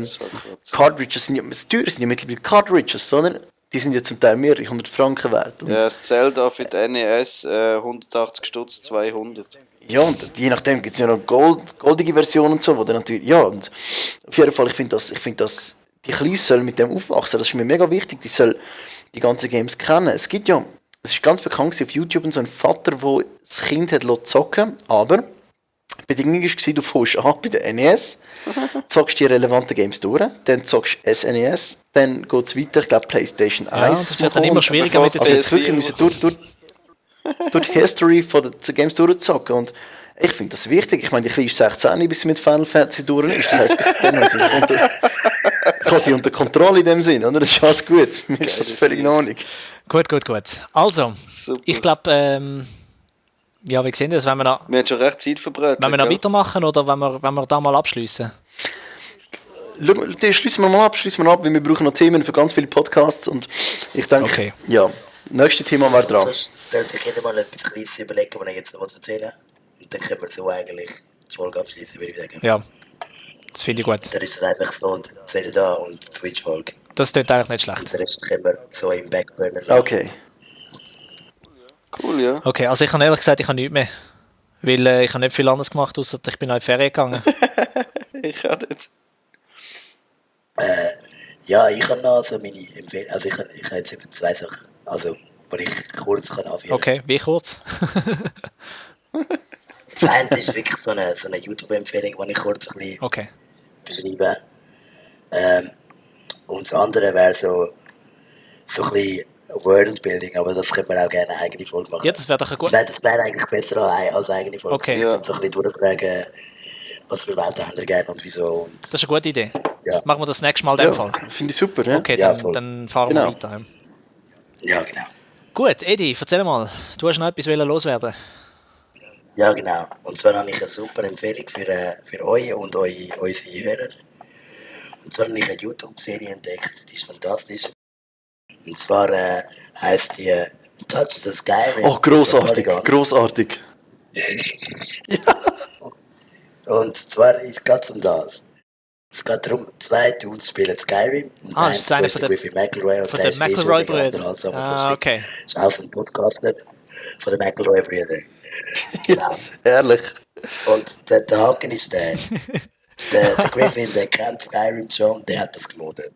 S4: Cartridges sind ja, das teuer sind ja mittlerweile Cartridges, sondern die sind ja zum Teil mehrere 100 Franken wert. Und
S2: Ja, das Zelda für die NES 180 Stutz, 200.
S4: ja, und je nachdem gibt es ja noch goldige Versionen und so, wo dann natürlich, ja, und auf jeden Fall, ich finde, die Kleine soll mit dem aufwachsen, das ist mir mega wichtig, die soll die ganzen Games kennen. Es gibt ja, es ist ganz bekannt auf YouTube, so ein Vater, der das Kind hat zocken, aber Bedingung war, du fährst an bei der NES, zockst die relevanten Games durch, dann zockst du SNES, dann geht es weiter, ich glaube PlayStation 1.
S1: Ja, das wird dann immer schwieriger mit der
S4: Also
S1: Zeit.
S4: jetzt wirklich müssen durch die History von den Games durchzocken und ich finde das wichtig. Ich meine, die Kleine ist 16, bis sie mit Final Fantasy durch ist. Das heisst, bis dann habe sie unter Kontrolle in dem Sinn, oder? Das ist alles gut. Mir ist das völlig in Ordnung.
S1: Gut. Also,
S2: Super.
S1: ich glaube, ja, wie sehen das, wenn wir noch,
S2: Wir haben schon recht Zeit verbraten.
S1: wenn wir noch weitermachen oder wenn wir da mal abschließen?
S4: Schließen wir mal ab, weil wir brauchen noch Themen für ganz viele Podcasts und ich denke,
S1: Okay.
S4: ja, nächstes Thema wäre dran.
S3: Sonst soll sich jeder mal etwas Kleines überlegen, was ich jetzt noch erzählen will. Und dann können wir so eigentlich die Folge abschließen, würde ich sagen.
S1: Ja, das finde ich gut.
S3: Dann ist es einfach so die Zelda und die Switch-Folge.
S1: Das klingt eigentlich nicht schlecht.
S3: Und den Rest können wir so im Backburner lassen.
S4: Okay.
S2: Cool, ja.
S1: Okay, also ich habe ehrlich gesagt, ich habe nichts mehr. Weil ich habe nicht viel anderes gemacht, außer ich bin noch in die Ferien gegangen.
S2: Ich auch nicht.
S3: Ja, ich habe noch so meine Empfehlungen. Also ich habe jetzt eben 2 Sachen, also, die ich kurz anführen kann.
S1: Okay, wie kurz?
S3: Das eine ist wirklich so eine YouTube-Empfehlung, die ich kurz ein bisschen
S1: Okay.
S3: beschreibe. Und das andere wäre so ein bisschen Worldbuilding, aber das könnte man auch gerne eine eigene Folge machen.
S1: Ja, das wäre doch ein gut.
S3: Nein, das wäre eigentlich besser als eine eigene Folge.
S1: Okay.
S3: Ich
S2: Ja.
S3: kann so ein bisschen durchfragen, was für Welten haben ihr gerne und wieso. Und
S1: Das ist eine gute Idee.
S3: Ja.
S1: Machen wir das nächste Mal in dem Fall.
S4: Finde ich super, ja.
S1: Okay,
S3: Ja,
S1: dann,
S3: voll.
S1: dann fahren
S4: Genau.
S1: wir weiter.
S3: ja, genau.
S1: Gut, Edi, erzähl mal. Du hast noch etwas loswerden.
S3: Ja, genau. Und zwar habe ich eine super Empfehlung für euch und unsere Hörer. Und zwar habe ich eine YouTube-Serie entdeckt, die ist fantastisch. Und zwar heisst die Touch the Skyrim.
S4: Oh, grossartig,
S3: von Polygon.
S4: grossartig.
S3: Und zwar geht es um das. Es geht darum, 2 Dudes spielen Skyrim. Und
S1: Ah,
S3: der
S1: das ist einer
S3: eine
S1: von
S3: der
S1: den-
S3: Griffin McElroy und
S1: von
S3: der
S1: den
S3: ist schon
S1: McElroy-Brüdern.
S3: mega unterhaltsam und
S1: Ah,
S3: lustig.
S1: okay.
S3: Ist auch ein Podcaster von den McElroy-Brüdern. Genau.
S4: Herrlich.
S3: Und der Haken ist der Griffin, der kennt Skyrim schon, der hat das gemoddet.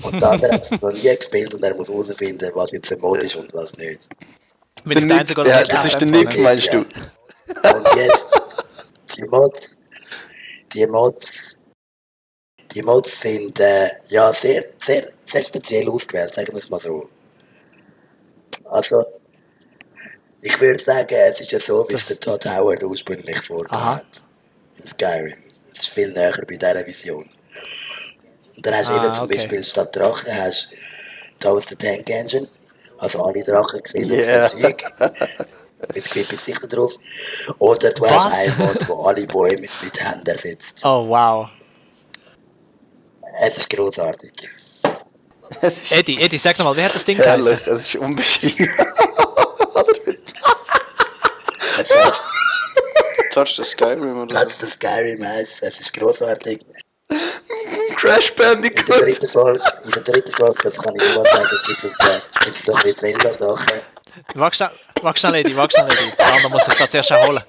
S3: Und der andere hat es noch nie gespielt und er muss herausfinden, was jetzt ein Mod ist und was nicht.
S1: Bin ich der
S4: Nick,
S1: Einzige,
S4: der,
S1: der
S4: das ist der
S1: nicht
S4: Nick, meinst du?
S3: Und jetzt, die Mods sind ja sehr, sehr, sehr speziell ausgewählt, sagen wir es mal so. Also, ich würde sagen, es ist ja so, wie es der Todd Howard ursprünglich vorgehabt
S1: Aha.
S3: hat. Im Skyrim. Es ist viel näher bei dieser Vision. Und dann hast du eben zum
S1: okay.
S3: Beispiel statt Drachen hast Thomas the Tank Engine. Also alle Drachen gesehen
S4: Yeah.
S3: auf dem Zeug. Mit creepy Gesichtern drauf. Oder du
S1: Was?
S3: hast einen Mod, wo alle Bäume mit Händen ersetzt.
S1: Oh, wow.
S3: Es ist großartig.
S1: Edi, sag nochmal, wie hat das Ding geheißen?
S4: Herrlich, es ist unbeschrieben.
S3: Es heißt,
S2: Touch the Skyrim oder
S3: Touch the Skyrim heisst, es ist großartig.
S4: Crash
S3: In der
S4: Bandicoot.
S3: dritten Folge, das kann ich schon mal sagen, gibt es so ein bisschen Zelda-Sachen.
S1: Wag schnell, Edi. Der andere muss sich das zuerst erholen.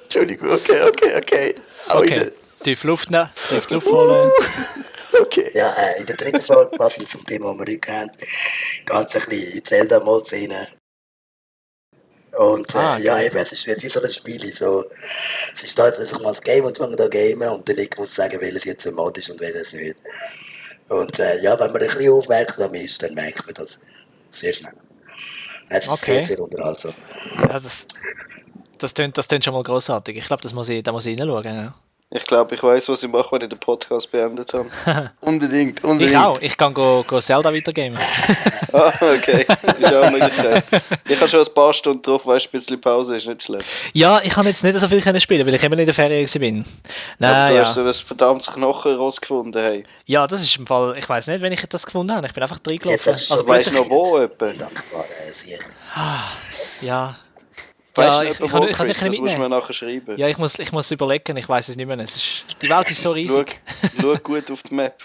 S4: Entschuldigung, okay. Hau
S1: Okay,
S4: rein.
S1: tief Luft holen.
S4: Okay.
S3: Ja, in der dritten Folge, passend zum Thema, das wir heute haben, geht es ein bisschen in Zelda-Mods rein. Und ja, eben, es ist wie so ein Spiel. So, es startet einfach mal das Game und fangen da gamen und dann muss sagen, welches jetzt ein Mod ist und welches nicht. Und ja, wenn man ein bisschen aufmerksam ist, dann merkt man das sehr schnell. Es ist
S1: Okay.
S3: sehr, sehr unterhaltsam.
S1: Ja, das tönt schon mal grossartig. Ich glaube, da muss ich reinschauen. Ja.
S2: Ich glaube, ich weiß, was ich mache, wenn ich den Podcast beendet habe.
S4: Unbedingt.
S1: Ich auch. Ich kann go Zelda weitergamen.
S2: Ah, okay. Ist auch eine Möglichkeit. Ich habe schon ein paar Stunden drauf, weißt du, ein bisschen Pause ist nicht schlecht.
S1: Ja, ich kann jetzt nicht so viel spielen, weil ich immer in der Ferien war.
S2: Aber
S1: Nein,
S2: du
S1: ja.
S2: hast so ein verdammtes Knochen rausgefunden, hey.
S1: Ja, das ist im Fall, ich weiß nicht, wenn ich das gefunden habe. Ich bin einfach
S3: Jetzt
S1: reingelaufen.
S3: hast du
S1: Also
S3: schon
S2: Weißt du noch wo etwa?
S3: Dankbar, sicher.
S1: ja.
S2: Weißt
S1: Ja,
S2: du
S1: ich
S2: noch
S1: kann
S2: wo,
S1: nicht
S2: Chris? Das musst du mir
S1: mitnehmen.
S2: nachher schreiben.
S1: Ja, ich muss überlegen, ich weiß es nicht mehr. Die Welt ist so
S2: Schau,
S1: riesig.
S2: schau gut auf die Map.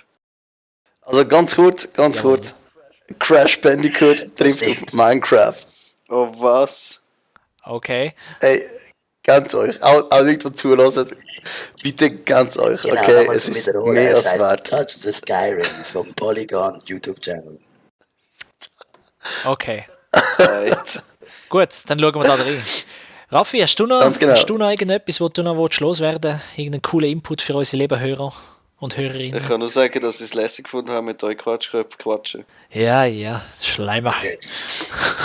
S4: Also ganz kurz. Crash Bandicoot trifft auf Minecraft.
S2: Oh, was?
S1: Okay.
S4: Ey, ganz euch. Auch Leute, die zulassen. Bitte ganz euch.
S3: Genau,
S4: Okay,
S3: nochmal
S4: es
S3: zum
S4: ist
S3: Wiederholen.
S4: mehr
S3: Es
S4: als
S3: heißt
S4: wert.
S3: Touch the Skyrim vom Polygon YouTube-Channel.
S1: Okay.
S2: Right.
S1: Gut, dann schauen wir da rein. Raffi, hast du noch,
S4: Ganz genau.
S1: hast du noch irgendetwas, was du noch loswerden willst? Irgendeinen coolen Input für unsere lieben Hörer und Hörerinnen?
S2: Ich kann nur sagen, dass ich es lässig gefunden habe, mit euch Quatschköpfen quatschen.
S1: Ja, Schleimer.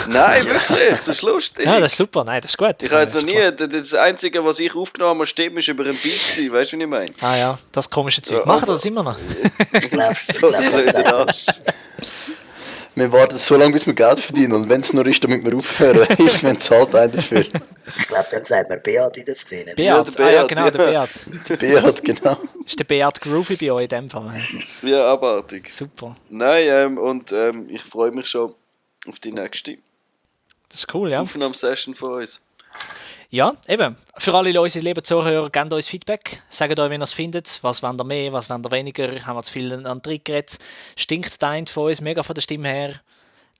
S2: Nein, wirklich, das ist lustig.
S1: Ja, das ist super, nein, das ist gut.
S2: Ich habe jetzt noch nie, das Einzige, was ich aufgenommen habe, stimmt, ist über ein Beat gewesen. Weißt du, was ich meine?
S1: Ah ja, das komische Zeug.
S2: Ja,
S1: Machen wir das immer noch?
S3: Ich glaube,
S2: So blöd Arsch.
S4: Wir warten so lange, bis wir Geld verdienen. Und wenn es nur ist, damit wir aufhören, ich zahlt einen dafür.
S3: ich glaub, dann sagt man Beat in der Szene.
S1: Beat,
S2: der
S1: ja
S2: Beat,
S1: genau,
S2: ja.
S1: der Beat.
S4: Der Beat, genau.
S1: Ist der Beat Groovy bei euch in dem Fall?
S2: Ja, abartig.
S1: Super.
S2: Nein, ich freue mich schon auf die nächste
S1: Das ist cool, ja.
S2: Aufnahmesession von uns.
S1: Ja, eben. Für alle unsere lieben Zuhörer, gebt uns Feedback. Sagt euch, wie ihr es findet. Was wollt ihr mehr, was wollt ihr weniger? Haben wir zu viel an Trick geredet? Stinkt der eine von uns mega von der Stimme her?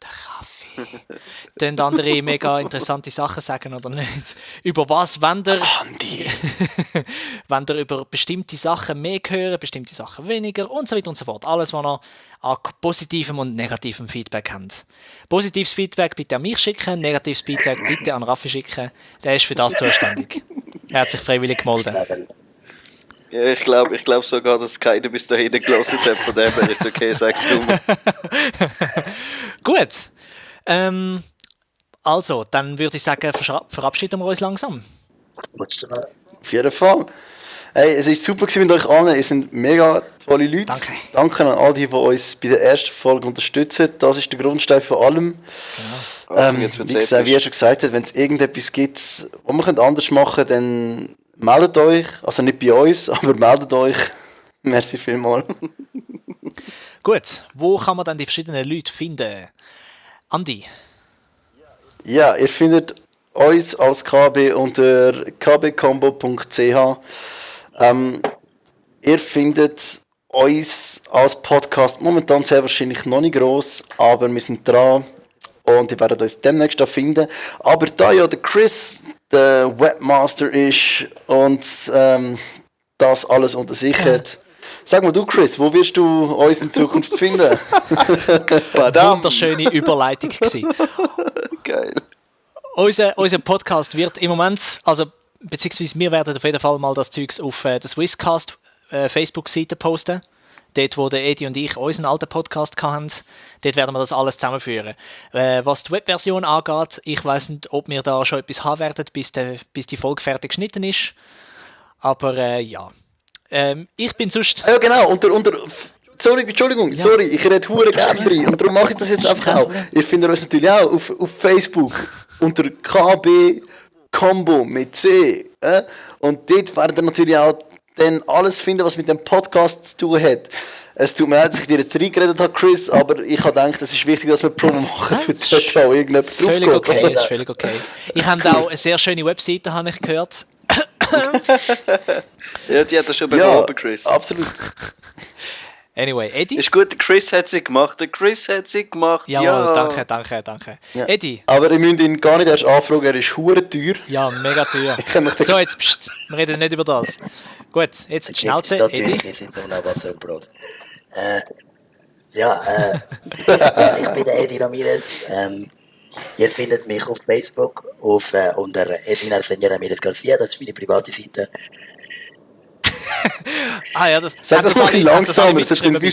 S1: Der Raffi. Tönt andere mega interessante Sachen sagen oder nicht? Über was wollt ihr?
S4: Andi.
S1: Wollt ihr über bestimmte Sachen mehr hören, bestimmte Sachen weniger und so weiter und so fort. Alles, was ihr an positivem und negativem Feedback habt. Positives Feedback bitte an mich schicken, negatives Feedback bitte an Raffi schicken. Der ist für das zuständig. Er hat sich freiwillig gemeldet.
S2: Ja, ich glaub sogar, dass keiner bis dahin gelassen hat, von dem her ist es okay, sag's du mal.
S1: Gut. Also, dann würde ich sagen, verabschieden wir uns langsam.
S3: Willst du noch?
S4: Auf jeden Fall. Hey, es war super gewesen mit euch allen. Ihr seid mega tolle Leute.
S1: Danke.
S4: Danke an all die uns bei der ersten Folge unterstützen. Das ist der Grundstein von allem.
S2: Achtung, jetzt wird's
S4: Wie gesagt, wie er
S2: episch.
S4: schon gesagt hat, wenn es irgendetwas gibt, was wir anders machen können, dann meldet euch. Also nicht bei uns, aber meldet euch. Merci vielmals.
S1: Gut, wo kann man dann die verschiedenen Leute finden? Andi.
S4: Ja, ihr findet uns als KB unter kbcombo.ch. Ihr findet uns als Podcast momentan sehr wahrscheinlich noch nicht gross, aber wir sind dran und ihr werdet uns demnächst auch finden. Aber da ja der Chris der Webmaster ist und das alles unter sich hat, sag mal du Chris, wo wirst du uns in Zukunft finden?
S1: Wunderschöne Überleitung gewesen.
S2: Geil.
S1: Unser Podcast wird im Moment, also beziehungsweise wir werden auf jeden Fall mal das Zeugs auf der Swisscast Facebook-Seite posten. Dort, wo der Edi und ich unseren alten Podcast hatten, dort werden wir das alles zusammenführen. Was die Webversion angeht, ich weiss nicht, ob wir da schon etwas haben werden, bis die Folge fertig geschnitten ist. Aber ja. Ich bin sonst...
S4: Ja genau, Entschuldigung, sorry, ich rede hure gerne rein und darum mache ich das jetzt einfach auch. Ihr findet uns natürlich auch auf Facebook unter KB Combo mit C. Und dort werdet ihr natürlich auch dann alles finden, was mit dem Podcast zu tun hat. Es tut mir leid, dass ich dir jetzt reingeredet habe, Chris, aber ich habe gedacht, es ist wichtig, dass wir Promo machen für dort auch irgendjemand
S1: Völlig
S4: draufgeht.
S1: okay,
S4: Also,
S1: ist völlig okay. Ich habe auch eine sehr schöne Webseite, habe ich gehört.
S2: Ja, die hat er schon
S4: ja,
S2: beworben, Chris.
S4: absolut.
S1: Anyway, Eddie?
S2: Ist gut, der Chris hat sie gemacht.
S1: Jawohl,
S2: Ja.
S1: danke.
S4: Ja.
S1: Eddie?
S4: Aber ihr müsst ihn gar nicht erst anfragen, er ist hure teuer.
S1: Ja, mega teuer.
S4: kann mich
S1: So, jetzt, pst, wir reden nicht über das. Gut, jetzt die
S3: Jetzt ist
S1: Schnauze,
S3: natürlich,
S1: Eddie.
S3: wir sind nur noch Wasser und Brot. Ja, ich bin der Edi Ramirez. Ihr findet mich auf Facebook unter Edwin Arsenio Ramirez Garcia, das ist meine private Seite.
S1: Ah ja, das
S4: Sag das mal ein bisschen
S1: alle- das alle
S4: langsamer, es hat
S1: mitgeschrieben,
S4: irgendwie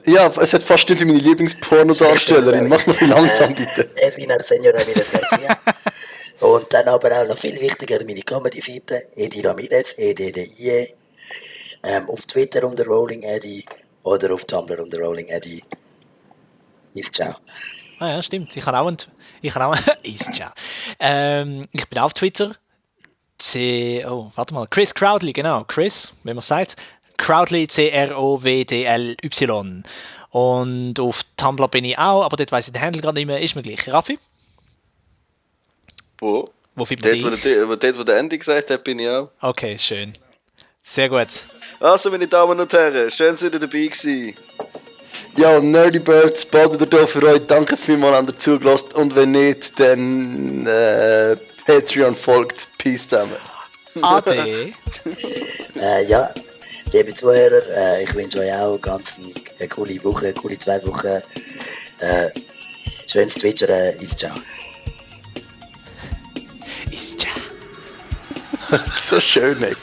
S4: so... Ja, es hat fast nicht wie meine Lieblingspornodarstellerin. Mach noch ein bisschen langsam, bitte.
S3: Edwin Arsenio Ramirez Garcia. Und dann aber auch noch viel wichtiger meine Comedy-Seite, Edi Ramirez, EDDIE. Auf Twitter unter Rolling Eddie oder auf Tumblr unter Rolling Eddie. Ist ciao.
S1: Ah ja, stimmt. Ich habe auch ist ciao. Ich bin auf Twitter. Chris Crowdley, genau. Chris, wie man sagt. Crowdley, CROWDLY. Und auf Tumblr bin ich auch, aber dort weiss ich den Handle gerade nicht mehr. Ist mir gleich. Raffi?
S2: Wo?
S1: Wo findet man
S2: Dort,
S1: dich?
S2: wo der Andy gesagt hat, bin ich auch.
S1: Okay, schön. Sehr gut.
S2: Also, meine Damen und Herren, schön, dass ihr dabei gewesen.
S4: Ja, Nerdy Birds, baut wieder da für euch. Danke vielmals an der zugelassen. Und wenn nicht, dann Patreon folgt. Peace zusammen.
S1: Ade.
S3: Ja, liebe Zuhörer, ich wünsche euch auch ganz eine coole Woche, eine coole 2 Wochen. Schönes Twitchern, ist ciao.
S1: Ist
S4: So schön, ey.